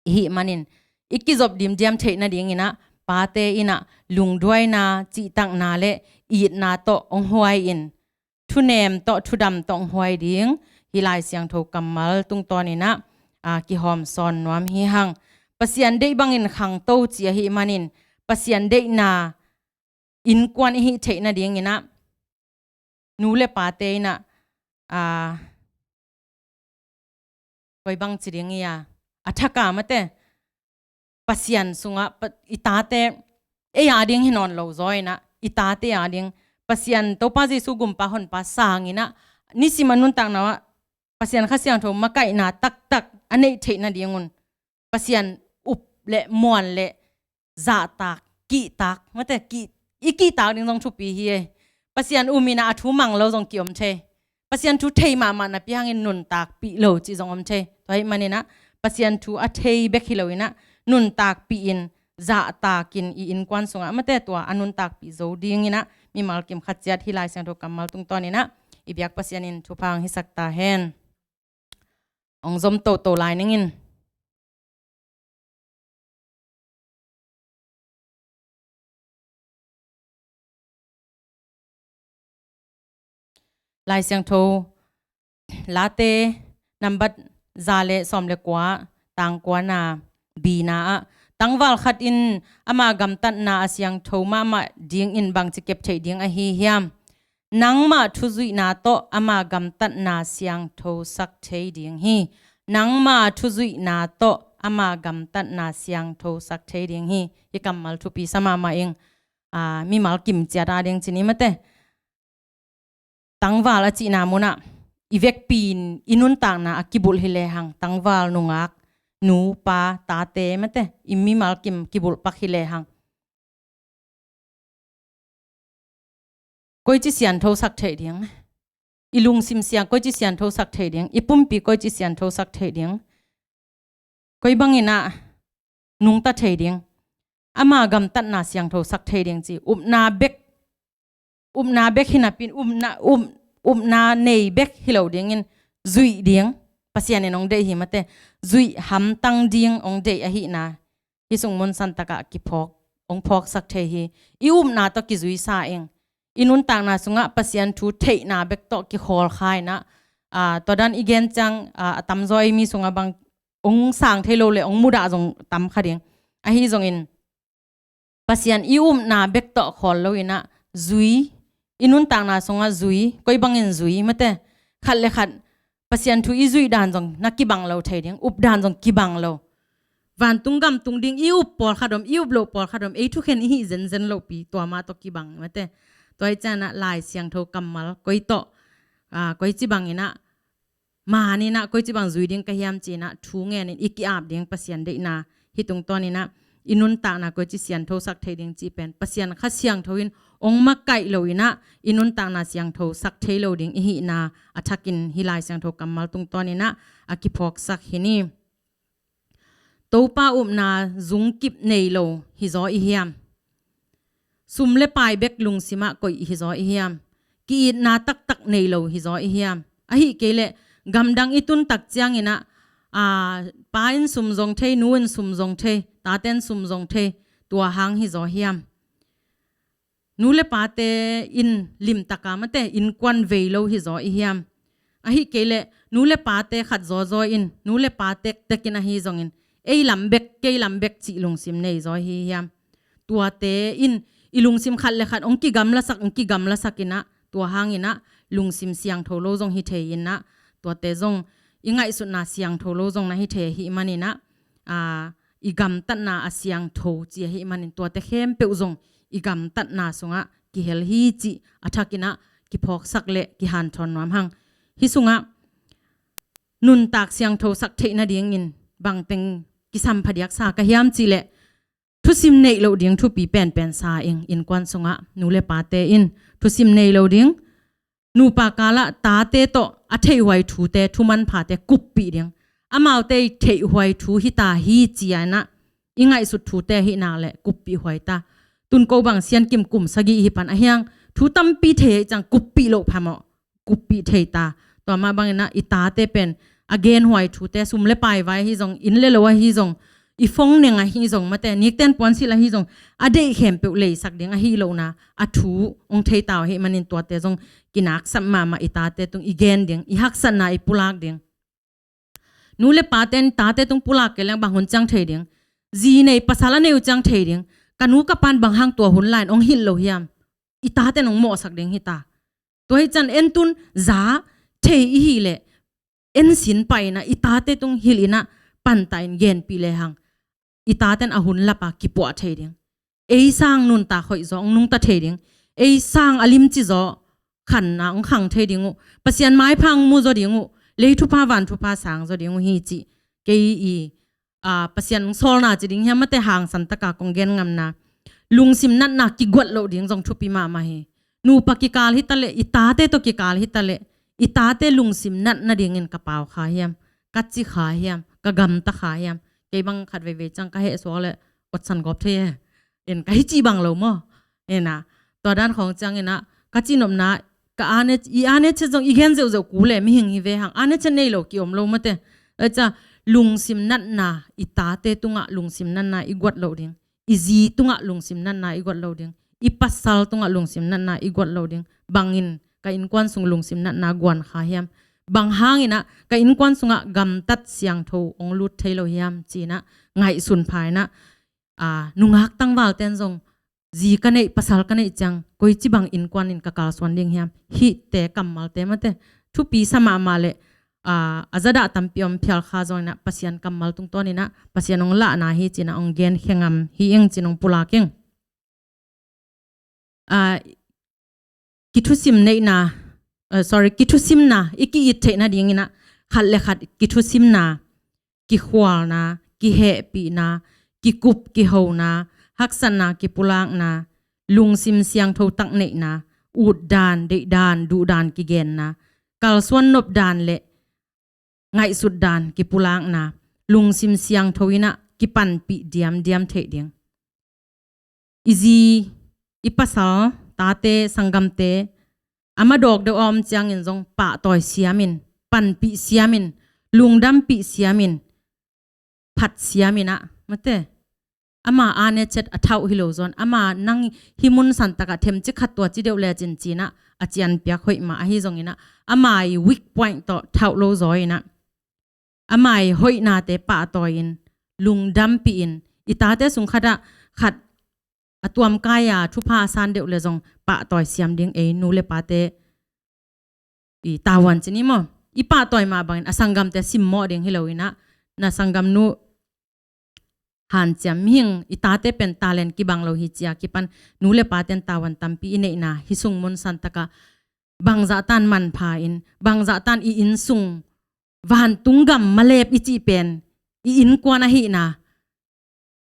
i hih manin, i kizop dimdiam theih nadingin ah, pate in ah lungduaina, cihtakna le itna tawh hong huai in, thunem tawh, thudam tawh hong huai ding, hih Lai Siangtho kammal tungtawnin ah, a, kihawm sawn nuam hi hang. Pasian deih bangin khangto ci ahih manin, Pasian deihna innkuan i hih theih nadingin ah, nu le pate in ah, a, koi bangci ding ia, a thak a mate, Pasian sungah, pa-, i tate, ei a ding hi nawn lo zaw in ah, i tate a ding, Pasian Topa Jesu gumpa honpa sang in ah, nisim a nuntakna ah, Pasian Kha Siangtho makaihna taktak a neih theih nadingun, Pasian up le muan le zahtak, kihtak, mate, kih, i kihtak ding zong thupi hi ei. Pasian um in ah a thu mang lo zong ki-om thei. Pasian thu thei mahmah napi hangin nuntakpih lo cih zong om thei. Tua ahih manin ah, Pasian thu a thei bek hi loin ah, nuntakpih in, zahtak in i innkuan sungah mate tua a nuntakpih zo dingin ah, mimal kim khat ciat hih Lai Siangtho kammal tungtawnin ah, i biak Pasian in thupha hong hisak ta hen. Hong zom toto lai ning in. Lai Siangtho Late nambat za le sawm le kua, tang kuana, B-na ah, tangval khat in ama gamtatna a siangtho mahmah dingin bangci kep theih ding ahi hiam? Nangmah thuzuihna tawh ama gamtatna siangthosak thei ding hi. Nangmah thuzuihna tawh ama gamtatna siangthosak thei ding hi. Hih kammal thupi sa mahmah ing, aa, mimal kim ciat a ding ci ni mate. Tangval a cihna munah i vekpi in i nuntakna a kibulh hi lehang, tangval nungak, nu, pa, tate mate, i mimal kim kibulh pak hi lehang, koici sianthosak theih ding? I lungsim siang koici sianthosak theih ding? I pumpi koici sianthosak theih ding? Koi bangin ah nungta thei ding? Ama gamtatna siangthosak thei ding ci, upna bek, upna bek hi napi in, upna, up, upna nei bek hi lo dingin, zuih ding Pasian in hong deih hi mate. Zuih hamtang ding hong deih ahihna hih sung mun santakah kiphawk, hong phawksak thei hi. I upna tawh kizuisa ing. I nuntakna sungah Pasian thu theihna bek tawh kikhawlkha in ah, aa, tua dan i gen ciang, aa, a tamzaw ei mi sungah bang hong sang thei lo le hong mudah zong tam kha ding. Ahi zongin Pasian i upna bek tawh khawl lo in ah, zui, i nuntakna sungah zui, koi bangin zui mate. Khat le khat Pasian thu i zuih dan zong na kibang lo thei ding, up dan zong kibang lo. Vantung gam tung ding i up pawlkhat om, i up loh pawlkhat om, ei thukhen i hih zenzen lohpi, tua mah tawh kibang mate. Tua hi ciangin ah Lai Siangtho kammal koi tawh, aa, koici bangin ah, manin ah koici bang zui ding ka hiam ci-in ah thu ngenin i ki-ap ding Pasian deihna. Hih tungtawnin ah i nuntakna koici sianthosak thei ding cih pen Pasian Kha Siangtho in hong makaih lo in ah i nuntakna siangthosak thei lo ding i hihna a thakin hih Lai Siangtho kammal tungtawnin ah a kiphawksak hi ni. Topa upna zungkip nei lo hi zaw i hiam? Sum le pai bek lungsimah koih hi zaw i hiam? Ki-itna taktak nei lo hi zaw i hiam? Ahih kei leh gamdang i tun tak ciangin ah, aa, pa in sum zong thei, nu in sum zong thei, tate in sum zong thei, tua hang hi zaw hiam? Nu le pate in limtaka mate innkuan vei lo hi zaw i hiam? Ahih kei leh nu le pate khat zawzaw in, nu le pa tektek in ahi zongin, ei lam bek, kei lam bek cih lungsim nei zaw hi hiam? Tuate in i lungsim khat le khat hong kigamlasak, hong kigamlasak in ah, tua hangin ah lungsim siangtho lo zong hi thei in ah, tuate zong i ngaihsutna siangtho lo zong na hi thei ahih manin ah, aa, i gamtatna a siangtho ci ahih manin tuate khempeuh zong i gamtatna sungah kihel hi cih a thakin ah kiphawksak le kihanthawn nuam hang. Hih sungah nuntak siangthosak theih nadingin bangteng kisam phadiak sa ka hiam cih leh, thusim neih loh ding thupi penpen sa ing. Innkuan sungah nu le pate in thusim nei lo ding, nupa kalah tate tawh a theihhuai thute, thu manphate kuppih ding. Amaute i theihhuai thu hi ta hi ci-in ah i ngaihsut thute ahih nak leh kuppih huai ta. Tun ko bang siankim kum sagih hi pan ahi hang, thu tampi thei ahih ciang kuppih loh phamawh, kuppih thei ta. Tua mah bangin ah i tate pen a genhuai thute, sum le pai vai ahi zong, inn le lo ahi zong, i phone neng ahi zong mate, nikten puansilh ahi zong, a deih khempeuh leisak ding ahi lohna a thu hong thei ta uh ahih manin tuate zong kinaksap mahmah, i tate tung i gen ding, i haksatna i pulak ding. Nu le pate in tate tung pulak kei leng bang hun ciang thei ding? Zi nei pasal a nei uh ciang thei ding. Ka nu ka pan bang hang tua hun lai-in hong hilh lo hiam? I tate in hong mawhsak ding hi ta. Tua hi ciang en tun za thei i hih leh en sin pah in ah i tate tung hilh in ah pantah in genpih lehang, i tate in a hun lap a kipuah thei ding. Ei sang nuntak hoih zaw hong nungta thei ding. Ei sang a limci zaw khanna hong khang thei ding uh. Pasian maipha hong mu zaw ding uh. Lei thupha van thupha sang zaw ding uh hi cih kei i, aa, Pasian hong sawlna ci ding hiam mate, hangsan taka kong gen ngamna, lungsim natna kiguat loh ding zong thupi mahmah hi. Nupa kikal hi ta leh, i tate tawh kikal hi ta leh, i tate lungsim nat nadingin ka pau kha hiam, ka ci kha hiam, ka gamta kha hiam? Kei bang khat veivei ciang ka heh suak leh otsan gawp thei e. In ka hi cih bang lo maw? In ah, tua dan khawng ciangin ah ka cihnopna, ka ane, i ane chet zong i gen zeuhzeuh kul e, mihing hi ve hang, ane chet nei lo ki-om lo mate. Tua ciang lungsim natna, i tate tungah lungsim natna i guat loh ding, i zi tungah lungsim natna i guat loh ding, i pasal tungah lungsim natna i guat loh ding. Bangin ka innkuan sung lungsim natna guan kha hiam? Bang hangin ah ka innkuan sungah gamtat siangtho hong lut thei lo hiam ci-in ah ngaihsun pha in ah, aa, nungak tangvalten zong, zi ka neih, pasal ka neih ciang koici bang innkuan in ka kalsuan ding hiam? Hihte kammalte mate thupi sa mahmah leh, aa, a zadah tampi om phial kha zongin ah Pasian kammal tungtawnin ah Pasian hong lahna hi ci-in ah hong gen khe ngam hi ing ci-in hong pulak ing. Aa, kithusim neihna, eh, sorry, kithusimna i ki-it theih nadingin ah khat le khat kithusimna, kikhualna, kihehpihna, kikup kihona, haksatna kipulakna, lungsim siangtho tak neihna, utdan, deihdan, duhdan kigenna, kalsuan nopdan le ngaihsutdan kipulakna, lungsim siangtho in ah kipanpih diamdiam theih ding. I zi, i pasal, tate, sanggamte, a madawk deuh a om ciangin zong pahtawi siamin, panpih siamin, lungdampih siamin, phat siamin ah mate, ama ane chet a thauh hi lo zaw-in, ama nang hih mun santakah themcik khat tua ci deuh lecin ci-in ah a cianpiak hoih mah ahi zongin ah, ama i weak point tawh thauh lo zaw-in ah, ama i hoihnate pahtawi-in, lungdampih-in, i tate sung khatah khat a tuamkai-a thupha a san deuh leh zong pahtawi siam ding ei nu le pate i tavuan ci ni maw? I pahtawi mah bangin a sanggamte simmawh ding hi lo-in ah, na sanggamnu hanciam, mihing i tate pen talent kibang lo hi ci-a kipan nu le paten tavuan tampi i neihna, hih sung mun santakah bangzahtan manpha-in, bangzahtan i inn sung, vantung gam malep i cih pen i innkuan ahihna,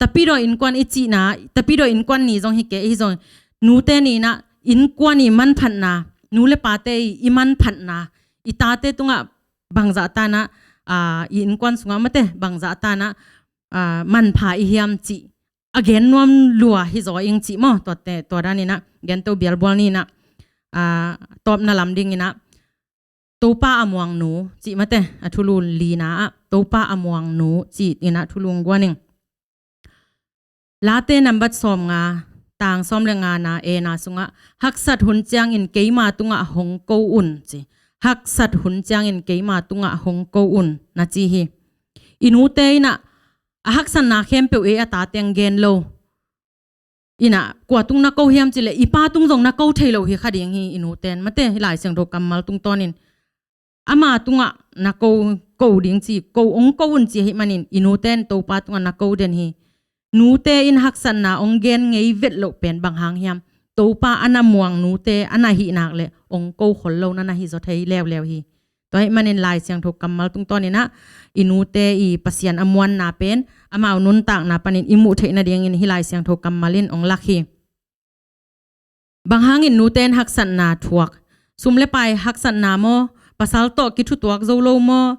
Tapidaw innkuan i cihna, Tapidaw innkuan ni zong hi kei, hi zong nute ni-in ah innkuan i manphatna, nu le pate i, i manphatna, i tate tungah bangzahtan ah, aa, i innkuan sungah mate bangzahtan ah, aa, manpha i hiam cih a gen nuam lua hi zaw ing cih maw? Tuate, tua danin ah gento bialbual ni-in ah, aa, tawpna lam dingin ah, Topa a muangnu cih mate, a thulun lina ah Topa a muangnu cih inah thulun guan ing. Late nambat sawmnga, tang sawm le ngana ena sungah, haksat hun ciangin keima tungah hong ko un ci. Haksat hun ciangin keima tungah hong ko un na ci hi. I nute inah a haksatna khempeuh ei a tate in gen lo. Inah kua tung na ko hiam cileh i pa tung zong na ko thei lo hi kha ding hi i nute in. Mate, Lai Siangtho kammal tungtawnin ama tungah na ko, ko ding ci, ko, hong ko un ci ahih manin i nute in Topa tungah na ko den hi. Nute in haksatna hong gen ngei vet loh pen bang hang hiam? Topa a na muang nute a na hih nak leh hong ko khol lo na na hi zaw thei leuleu hi. Tua ahih manin Lai Siangtho kammal tungtawn inah i nute i Pasian a muanna pen amau nuntakna panin i muh theih nadingin hih Lai Siangtho kammal in hong lak hi. Bang hangin nute in haksatna thuak? Sum le pai haksatna maw? Pasal tawh kithutuak zo lo maw?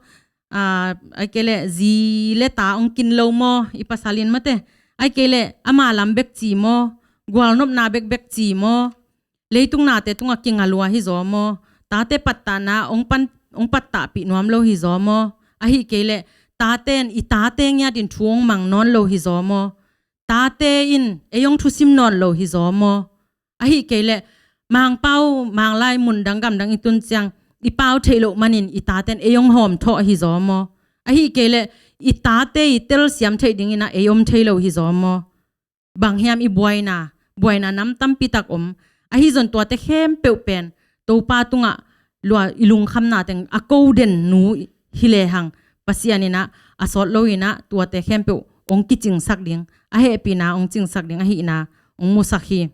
Aa, ahih kei leh zi le ta hong kin lo maw i pasal in, mate? Ahih kei leh ama lam bek ci maw? Gualnopna bekbek ci maw? Leitung nate tungah kinga lua hi zaw maw? Tate pattahna hong pan, hong pattahpih nuam lo hi zaw maw? Ahih kei leh tate in i tate ngiatin thu hong mang nawn lo hi zaw maw? Tate in ei hong thusim nawn lo hi zaw maw? Ahih kei leh Mangpau, Manglai, mundang gamdang i tun ciang i pau theih loh manin i tate in ei hong hawm thawh hi zaw maw? Ahih kei leh i tate i telsiam theih dingin ah ei om thei lo hi zaw maw? Bang hiam i buaina? Buaina nam tampi tak om. Ahi zong tuate khempeuh pen Topa tungah lua i lungkhamna teng a ko den nu hi lehang Pasian inah a sawt lo inah tuate khempeuh hong kicingsak ding, a hehpihna hong cingsak ding ahihna hong musak hi.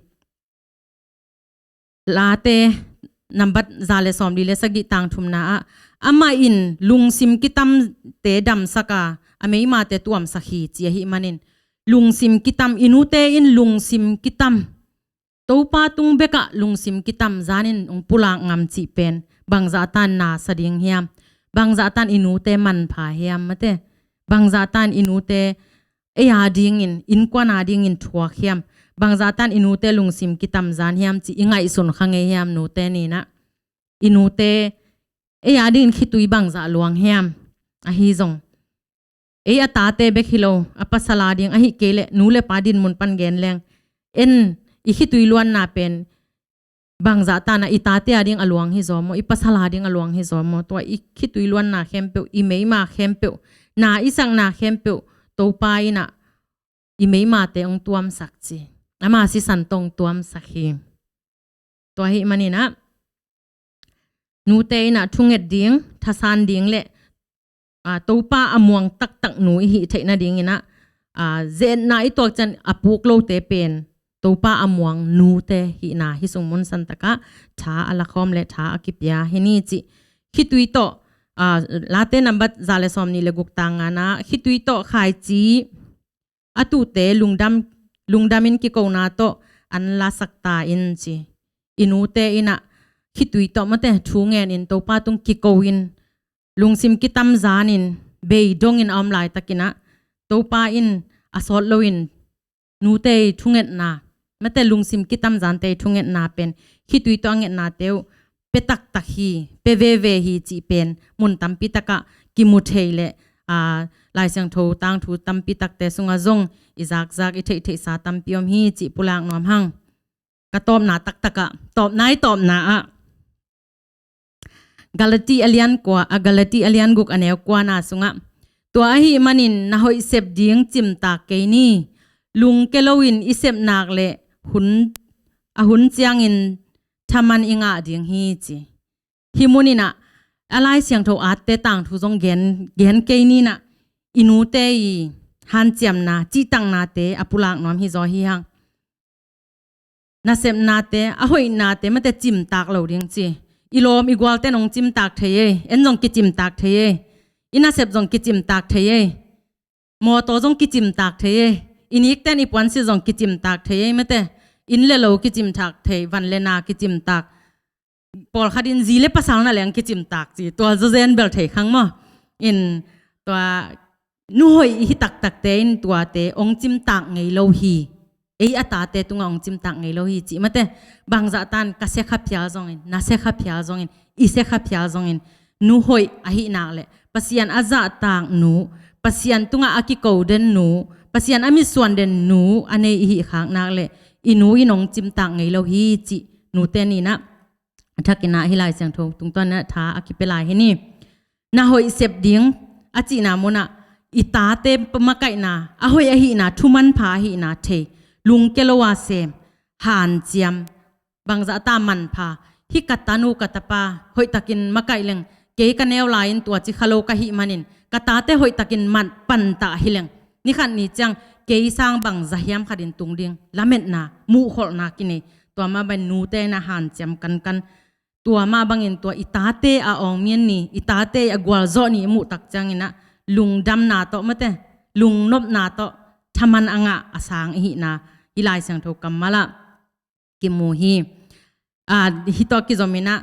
Late nambat za le sawmli le sagih, tang thumna ah, amah in lungsim kitamte damsak a, a meimate tuamsak hi ci ahih manin, lungsim kitam, i nute in lungsim kitam, Topa tung bekah lungsim kitam zanin hong pulak ngam cih pen bangzah tan na sa ding hiam? Bangzah tan i nute manpha hiam, mate? Bangzah tan i nute ei a dingin, innkuan a dingin thuak hiam? Bangzah tan i nute lungsim kitam zan hiam cih i ngaihsun kha ngei hiam? Nute ni inah i nute ei a dingin khitui bangzah luang hiam? Ahi zong ei a tate bek hi lo, a pasal a ding, ahih kei leh nu le pa dinmun pan gen leng, en, i khitui luanna pen bangzah tan a i tate a ding a luang hi zaw maw? I pasal a ding a luang hi zaw maw? Tua i khitui luanna khempeuh, i meima khempeuh, na i sakna khempeuh Topa inah i meimate hong tuamsak ci. Ama sisan tawh hong tuamsak hi. Tua ahih manin ah nute inah thunget ding, thasan ding le, aa, Topa a muang taktak nu i hih theih nadingin ah, aa, ze-etna i tuak ciang a puk lote pen Topa a muang nute hihna hih sung mun santak ah tha a lakhawm le tha a kipia hi ni cih. Khitui tawh, aa, Late nambat za le sawmnih le guk, tang ngana, khitui tawh khaici a tuhte lungdam, lungdamin kikona tawh an lasak ta in ci. I nute inah khitui tawh, mate, thu ngenin Topa tung kiko in, lungsim kitam zanin, bei dongin a om laitakin ah Topa in a sawt loin nute i thungetna, mate, lungsim kitam zante i thungetna pen khitui tawh a ngetnate uh pia taktak hi, pia veve hi cih pen mun tampi takah kimu thei le, aa, Lai Siangtho tangthu tampi takte sungah zong i zakzak, i theihtheihsa tampi om hi cih pulak nuam hang. Ka tawpna taktak ah, tawpna i tawpna ah, Galati a lian kua, a Galati a lian guk a neu kuana sungah, tua ahih manin na hoih sep ding cimtak kei ni. Lungke loin i sep nak le hun, a hun ciangin thaman i ngah ding hi ci. Hih munin ah a Lai Siangtho atte tangthu zong gen, gen kei ni inah, i nute i hanciamna, cihtaknate a pulak nuam hi zaw hi hang. Nasepnate, a hoihnate, mate, cimtak lo ding ci. I lawm i gualte in hong cimtak thei ei, en zong kicimtak thei ei, i nasep zong kicimtak thei ei, mawtaw zong kicimtak thei ei, i nikten i puansilh zong kicimtak thei ei, mate, inn le lo kicimtak thei, van le na kicimtak. Pawlkhat in zi le pasal na leng kicimtak ci, tua zawzen bel thei khang maw? In tua nuhoih i hi taktakte in tuate hong cimtak ngei lo hi. Ei a tate tungah hong cimtak ngei lo hi cih, mate, bangzah tan ka sia kha phial zongin, na sia kha phial zongin, i sia kha phial zongin, nu hoih ahih nak le Pasian a zahtak nu, Pasian tungah a kiko den nu, Pasian a mitsuan den nu a nei i hih khak nak le i nu in hong cimtak ngei lo hi cih nute ni nah a thakin ah hih Lai Siangtho tungtawn in ah tha a kipia lai hi ni. Na hoih sep ding a cihna munah i tate makaihna, a hoih ahihna, thu manpha ahihna thei, lungkia lo a sem, hanciam, bangzah ta manpha, hih ka tanu ka tapa hoihtakin makaih leng, kei ka neu lai-in tua ci kha lo ka hih manin ka tate hoihtakin man pantah hi leng, ni khat ni ciang kei sang bangzah hiam khatin tung ding lametna, muhkholhna kinei. Tua mah bangin nute in ah hanciam kankan, tua mah bangin tua i tate a awngmian ni, i tate a gualzawh ni i muh tak ciangin ah lungdamna tawh mate, lungnopna tawh thaman a ngah a sang i hihna hih Lai Siangtho kammal ah kimu hi. Ah, hih tawh kizom in ah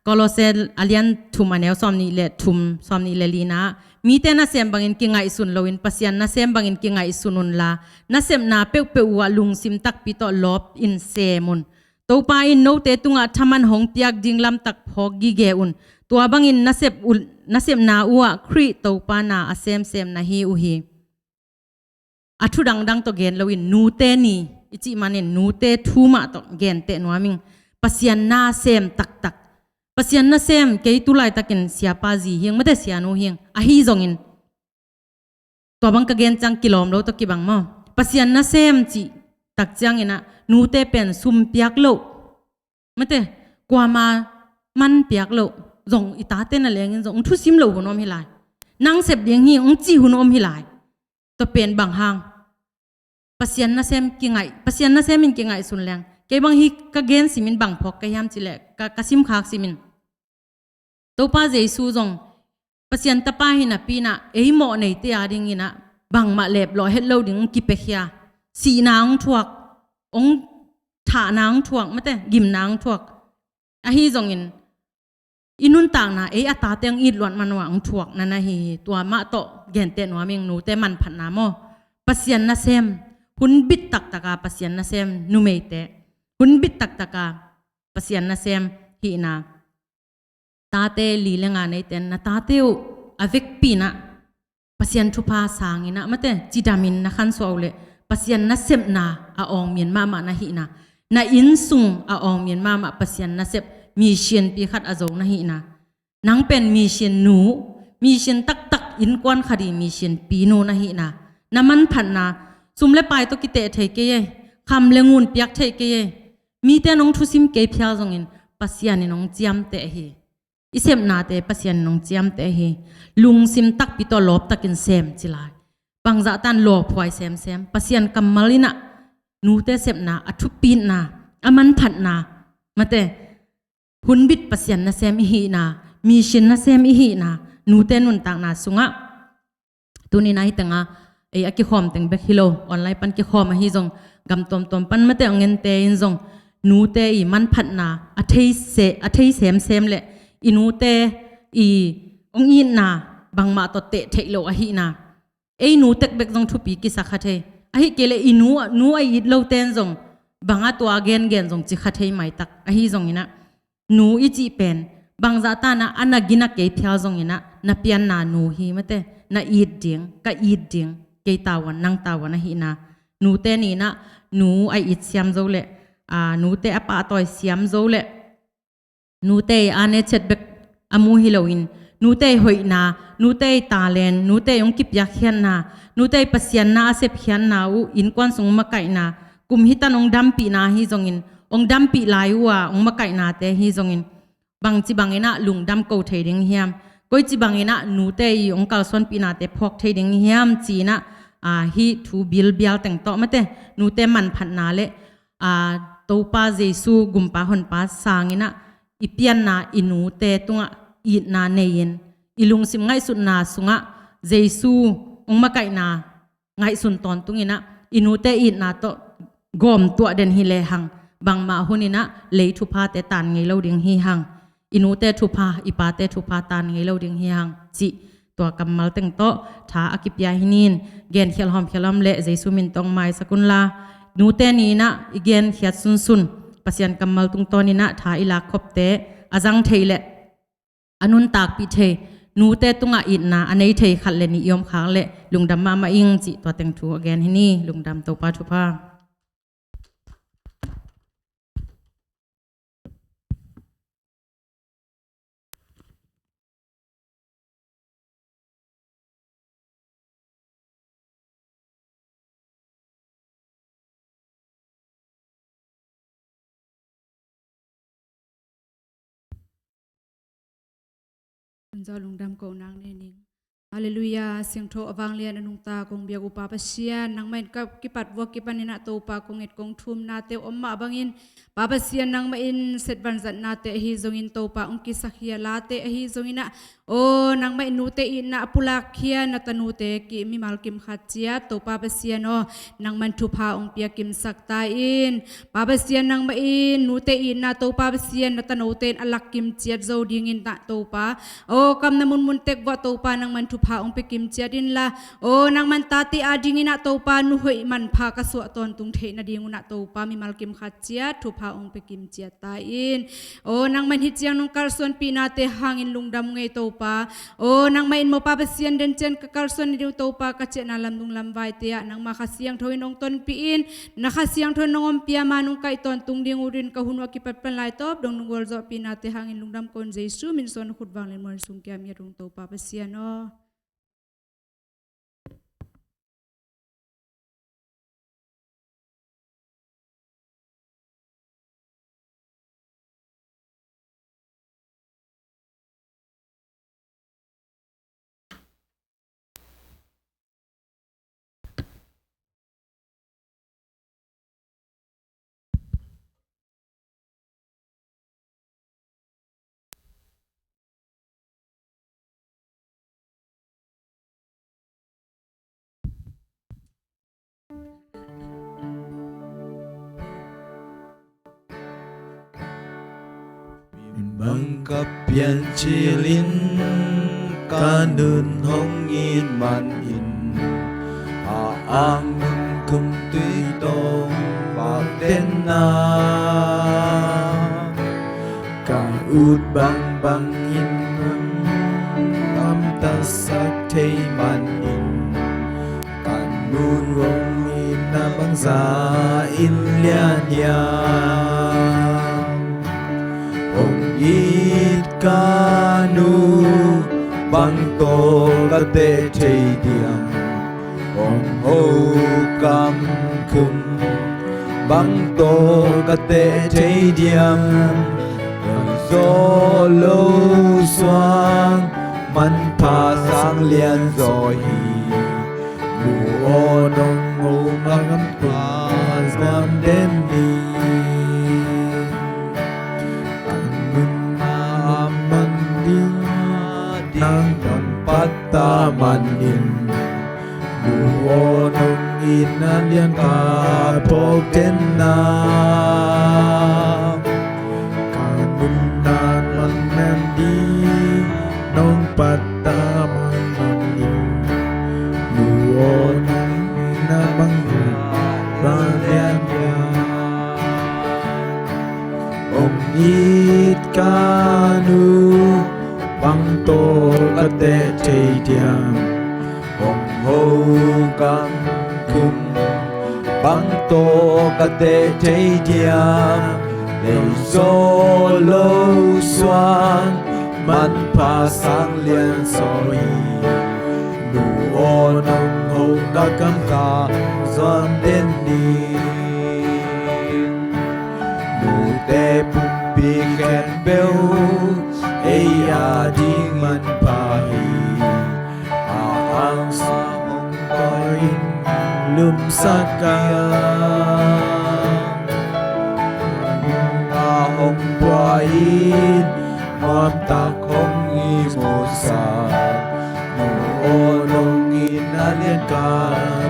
Kolose a lian thum a neu sawmnih le thum, sawmnih le lina ah, mite nasem bangin kingaihsun loin Pasian nasem bangin kingaihsun unla, nasepna peuhpeuh uh ah lungsim takpi tawh lawp in sem un. Topa in note tungah thaman hong piak ding lamtak phawk gige un. Tua bangin nasep un, nasepna uh ah Khrih Topa na a semsem na hi uh hi. A thu dangdang tawh gen loin nute ni i cih manin nute thu mah tawh genteh nuam ing. Pasian nasem taktak. Pasian nasem, kei tu laitakin siapa zi hi ing, mate sianu hi ing. Ahi zongin tua bang ka gen ciang kilawm lo tawh kibang maw. Pasian nasem cih tak ciangin ah nute pen sum piak loh, mate, kuama man piak loh, zong i tate na lengin zong hong thusim loh hun om hi lai. Nang sep ding hi hong cih hun om hi lai. Tua pen bang hang? Pasian nasem kingaih, Pasian nasem in kingaihsun leng. Kei bang hih ka gen simin bang phawk ka hiam cih leh ka, ka simkhak simin, Topa Jesu zong Pasian Tapa hi napi in ah ei mawh neite a dingin ah bangmah leplawh het lo ding hong kipiakhia. Sihna hong thuak, hong thahna hong thuak, mate, gimna hong thuak. Ahi zongin i nuntakna ei a tate hong it luat man uh ah hong thuak na na hi hi. Tua mah tawh genteh nuam ing, nute manphatna maw. Pasian nasem, hun bit taktaka Pasian nasem numeite, hun bit taktaka Pasian nasem hihna. Tate li le nga neite in na tate uh a vekpi in ah Pasian thupha sangin ah, mate, cidamin na khansuah uh leh Pasian nasepna a awngmian mahmah na hihna. Na innsung a awngmian mahmah Pasian nasep, mission pi khat a zo na hihna. Nang pen mission nu, mission taktak innkuan khat i mission pi nu na hihna. Na manphatna, sum le pai tawh kiteh thei kei ei, kham le ngun piak thei kei ei. Mite in hong thusim kei phial zongin Pasian in hong ciamteh hi. I sepnate Pasian in hong ciamteh hi. Lungsim takpi tawh lawptakin sem ci lai. Bangzah tan lawphuai semsem. Pasian kammal in ah nute sepna, a thupitna, a manphatna, mate, hun bit Pasian nasem i hihna, mission nasem i hihna, nute nuntakna sungah. Tuni-in ah hih tengah ei a kikhawm teng bek hi lo, online pan kikhawm ahi zong, gam tuamtuam pan, mate, hong ente in zong nute i manphatna a thei se, a thei semsem le i nute i hong itna bangmah tawh teh theih loh ahihna. Ei nu tek bek zong thupi kisa kha thei. Ahih kei leh i nu, nu a it lote in zong bang a tua gengen zong ci kha thei maitak. Ahi zongin ah nu i cih pen bangzah tan ah a na gina kei phial zongin ah na pianna nu hi, mate, na it ding, ka it ding, kei tavuan, nang tavuan ahihna. Nute ni-in ah nu a it siam zo leh, aa, nute a pahtawi siam zo leh, nute i a nechet bek a mu hi loin, nute i hoihna, nute i talent, nute i hong kipiakkhiatna, nute i Pasian na a sepkhiatna uh innkuan sung makaihna, kum hitan hong dampihna ahi zongin, hong dampih lai uh a hong makaihnate ahi zongin, bangci bangin ah lungdam ko thei ding hiam? Koici bangin ah nute i hong kalsuanpihnate phawk thei ding hiam ci-in ah, aa, hih thu bilbial teng tawh, mate, nute manphatna le, aa, Topa Jesu gumpa honpa sangin ah i pianna i nute tungah itna nei-in, i lungsim ngaihsutna sungah Jesu hong makaihna ngaihsun tawntungin ah i nute itna tawh gawm tuah den hi lehang, bangmah hunin ah lei thuphate taan ngei lo ding hi hang. I nute thupha, i pate thupha taan ngei lo ding hi hang cih tua kammal teng tawh tha a kipia hi ning. Genkhial hawmkhial om leh Jesu min tawh maisak unla, nute ni-in ah i genkhiat sunsun Pasian kammal tungtawnin ah tha i lakkhopte a zang thei leh a nuntakpih thei, nute tungah itna a nei thei khat le nih i om khak leh lungdam mahmah ing cih tua teng thu a gen hi ni. Lungdam, Topa thupha. Hun zaw lungdam ko nang ne ning. Halleluiah, siangtho a vanglian a nungta kong biak uh Pa Pasian, nangmah in ka kipat vua kipanin ah Topa kong et kong thumnate om mah bangin, Pa Pasian nangmah in set vanzatnate ahi zongin Topa hong kisakkhia late ahi zongin ah, aw nangmah in nute itna a pulakkhia na tanute ki mimal kim khat ciat Topa Pasian aw, nangman thupha hong pia kimsak ta in. Pa Pasian nangmah in nute itna Topa Pasian na tanote in a lak kim ciat zo dingin ah Topa, aw kam na munmun tek vua Topa nangman thupha hong pia kim ciat inla, aw nangman tate a dingin ah Topa nu hoih manpha ka suah tawntung theih nadingun ah Topa mimal kim khat ciat thupha hong pia kim ciat ta in. Aw nangman hih ciang nong kalsuanpihnate hangin lungdam ngei Topa. Aw nangmah in maw Pa Pasian, den ciang ka kalsuan nading uh Topa ka ciahna lamdung lamvaite ah nangmah Kha Siangtho in hong tonpih in, na Kha Siangtho in nong ompih a ma nong kaih tawntung ding uh in ka hun uh a kipat pan laitawp dong nong gualzawhpihnate hangin lungdam ko in Jesu min suang na khut vanglian mual sung kiam ngiat ung Topa Pasian aw. Bang ka piancil in ka nun hong it manin, a ang nun kum tui tawh vak den na, ka ut bangbang in hong gamtasak thei manin, ka nun hong itna bangzah in lian hiam? Hong it ka nu bang tawh ka teh thei diam? Hong ho kam khum bang tawh ka teh thei diam? Ka zawh lo suang manpha sang lian zaw hi. Nu aw nong ho ka kam tua zuan den ni. Ka nunna man ding nang kam patta manin, nu aw nong itna lian ka phawk den na. Ka nunna man ding nong patta manin, nu aw nong itna bang lian hiam? Hong it ka nu bang tawh ka teh thei diam? Hong ho kam khum bang tawh ka teh thei diam? Lei zawh lo suang manpha sang lian zaw hi. Nu aw nong ho ka kam ka zuan den ni. Nute pumpi khempeuh ei a ding manpha hi. A angsa hong pua in lumsak a, a hong pua in nuamtak hong ihmusak. Nu aw nong itna lian ka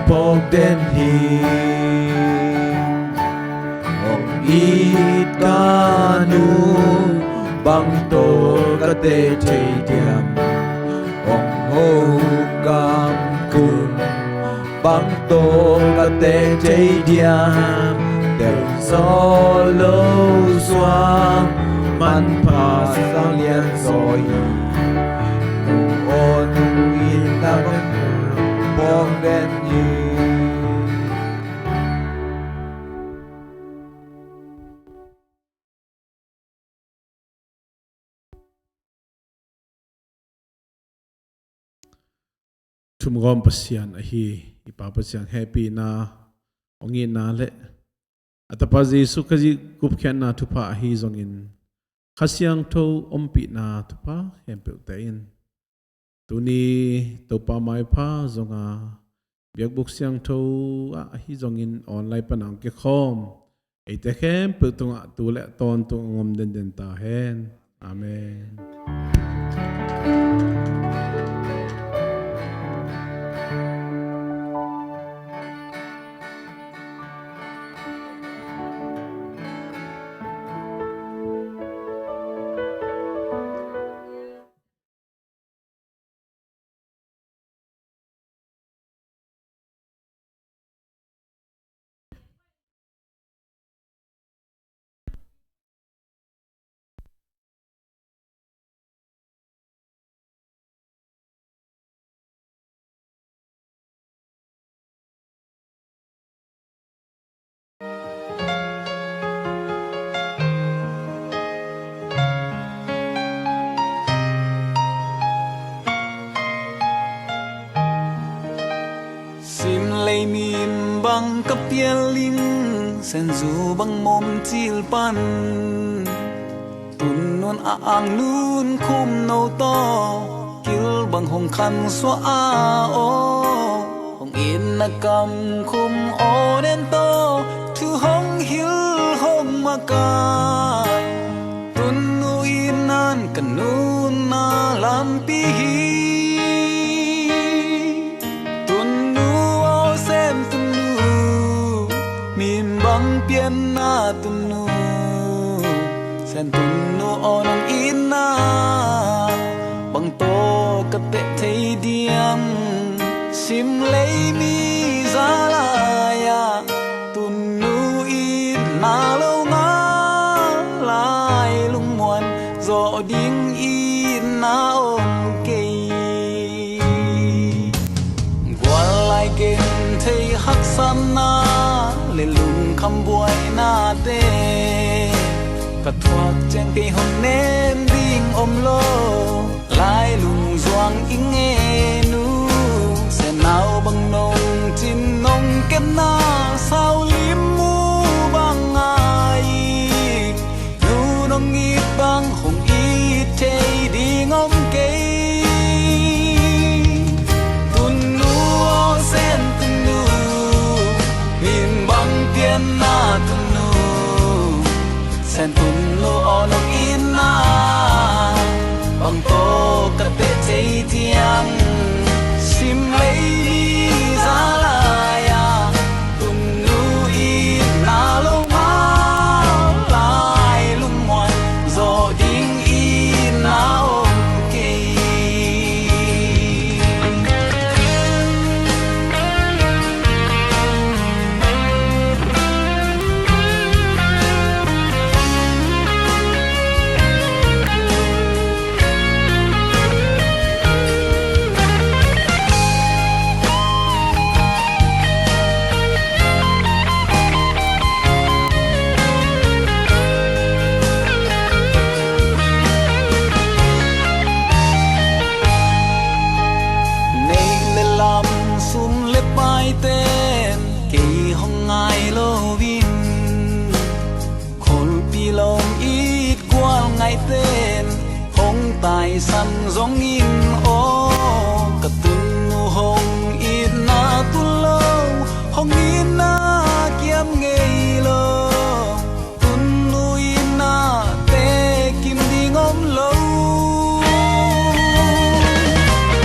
phawk den hi. Hong it ka nu bang tawh ka teh thei diam? Hong ho kam khum bang tawh ka teh thei diam? Tel zawh lo suang Manpha sang lian zaw hi. Nung aw nung in na bang bawng den hi. Thumgawm Pasian ahi i Pa Pasian hehpihna, hong itna le a Tapa Jesu Khazih gupkhiatna thupha ahi zongin, Kha Siangtho ompihna thupha khempeuhte in tuni Topa maipha zonga biakbuk siangtho ah ahi zongin online pana hong kikhawm eite khempeuh tungah tu le tawntung hong om denden ta hen. Amen. Sim lei min bang ka pial ing, Sen zu bang mom cil pan. Tun nun a ang nun khum no tawh, kil bang hong khan suah a aw. Hong itna kam khum aw nen tawh, thu hong hil hong makai. Tun nu itna ka nunna lampi hi. Tun nu aw Sen tun nu, min bang pianna tun nu. Sen tun nu aw nong itna bang tawh ka teh thei diam. Sim lei mi za lai-ah tun nu itna lo ngah lai, lungmuan zawh ding itna om kei. Gual lai genthei haksatna le lungkham buainate ka thuak ciang kei hong nem ding om lo. Lai lungzuang i ngen uh, Sen nau bang nong cin nong kepna sau lim mu bang ngai. Nu nong it bang hong it thei ding om kei. Tun nu aw Sen tun nu, min bang pianna tun nu. Sen tun nu aw nong itna bang tawh ka teh thei diam. Sim lei mi za lai-ah tun nu itna lo ngah lai, lungmuan zawh ding itna om kei. Neih le lam, sum le paiten kei hong ngai loin, kholpi lawm it gual ngaiten hong taisan zongin aw, ka tun nu hong itna tun lo, hong itna kiam ngei lo. Tun nu itna te kim ding om lo.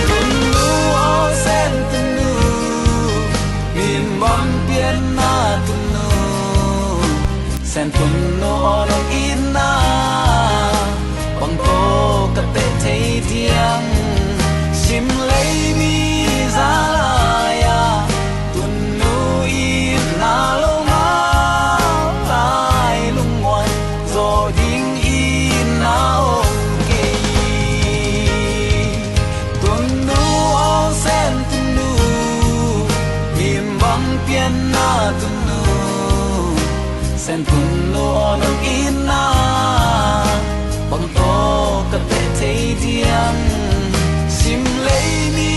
Tun nu aw Sen tun nu, min bang pianna tun nu. Sen tun nu aw nong itna bang tawh ka teh thei diam. Sim lei mi za lai-ah tun nu itna lo ngah lai, lungmuan zawh ding in Sen Tun Nu aw, nong itna bang tawh ka teh thei diam? Sim lei mi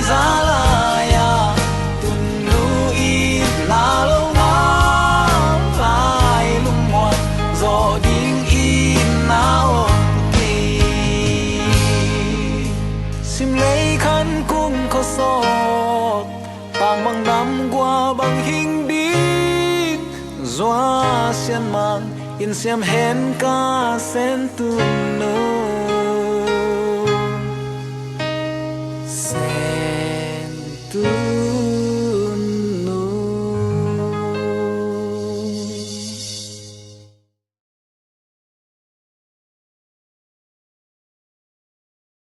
za lai-a Tun Nu itna lo ngau lai, lungmuang zawh ding itna om kei. Sim lei khan kung khuasawk, tang bang dam gua bang hing ding, zua sian mang in siam hen ka Sen Tun Nu. Sen Tun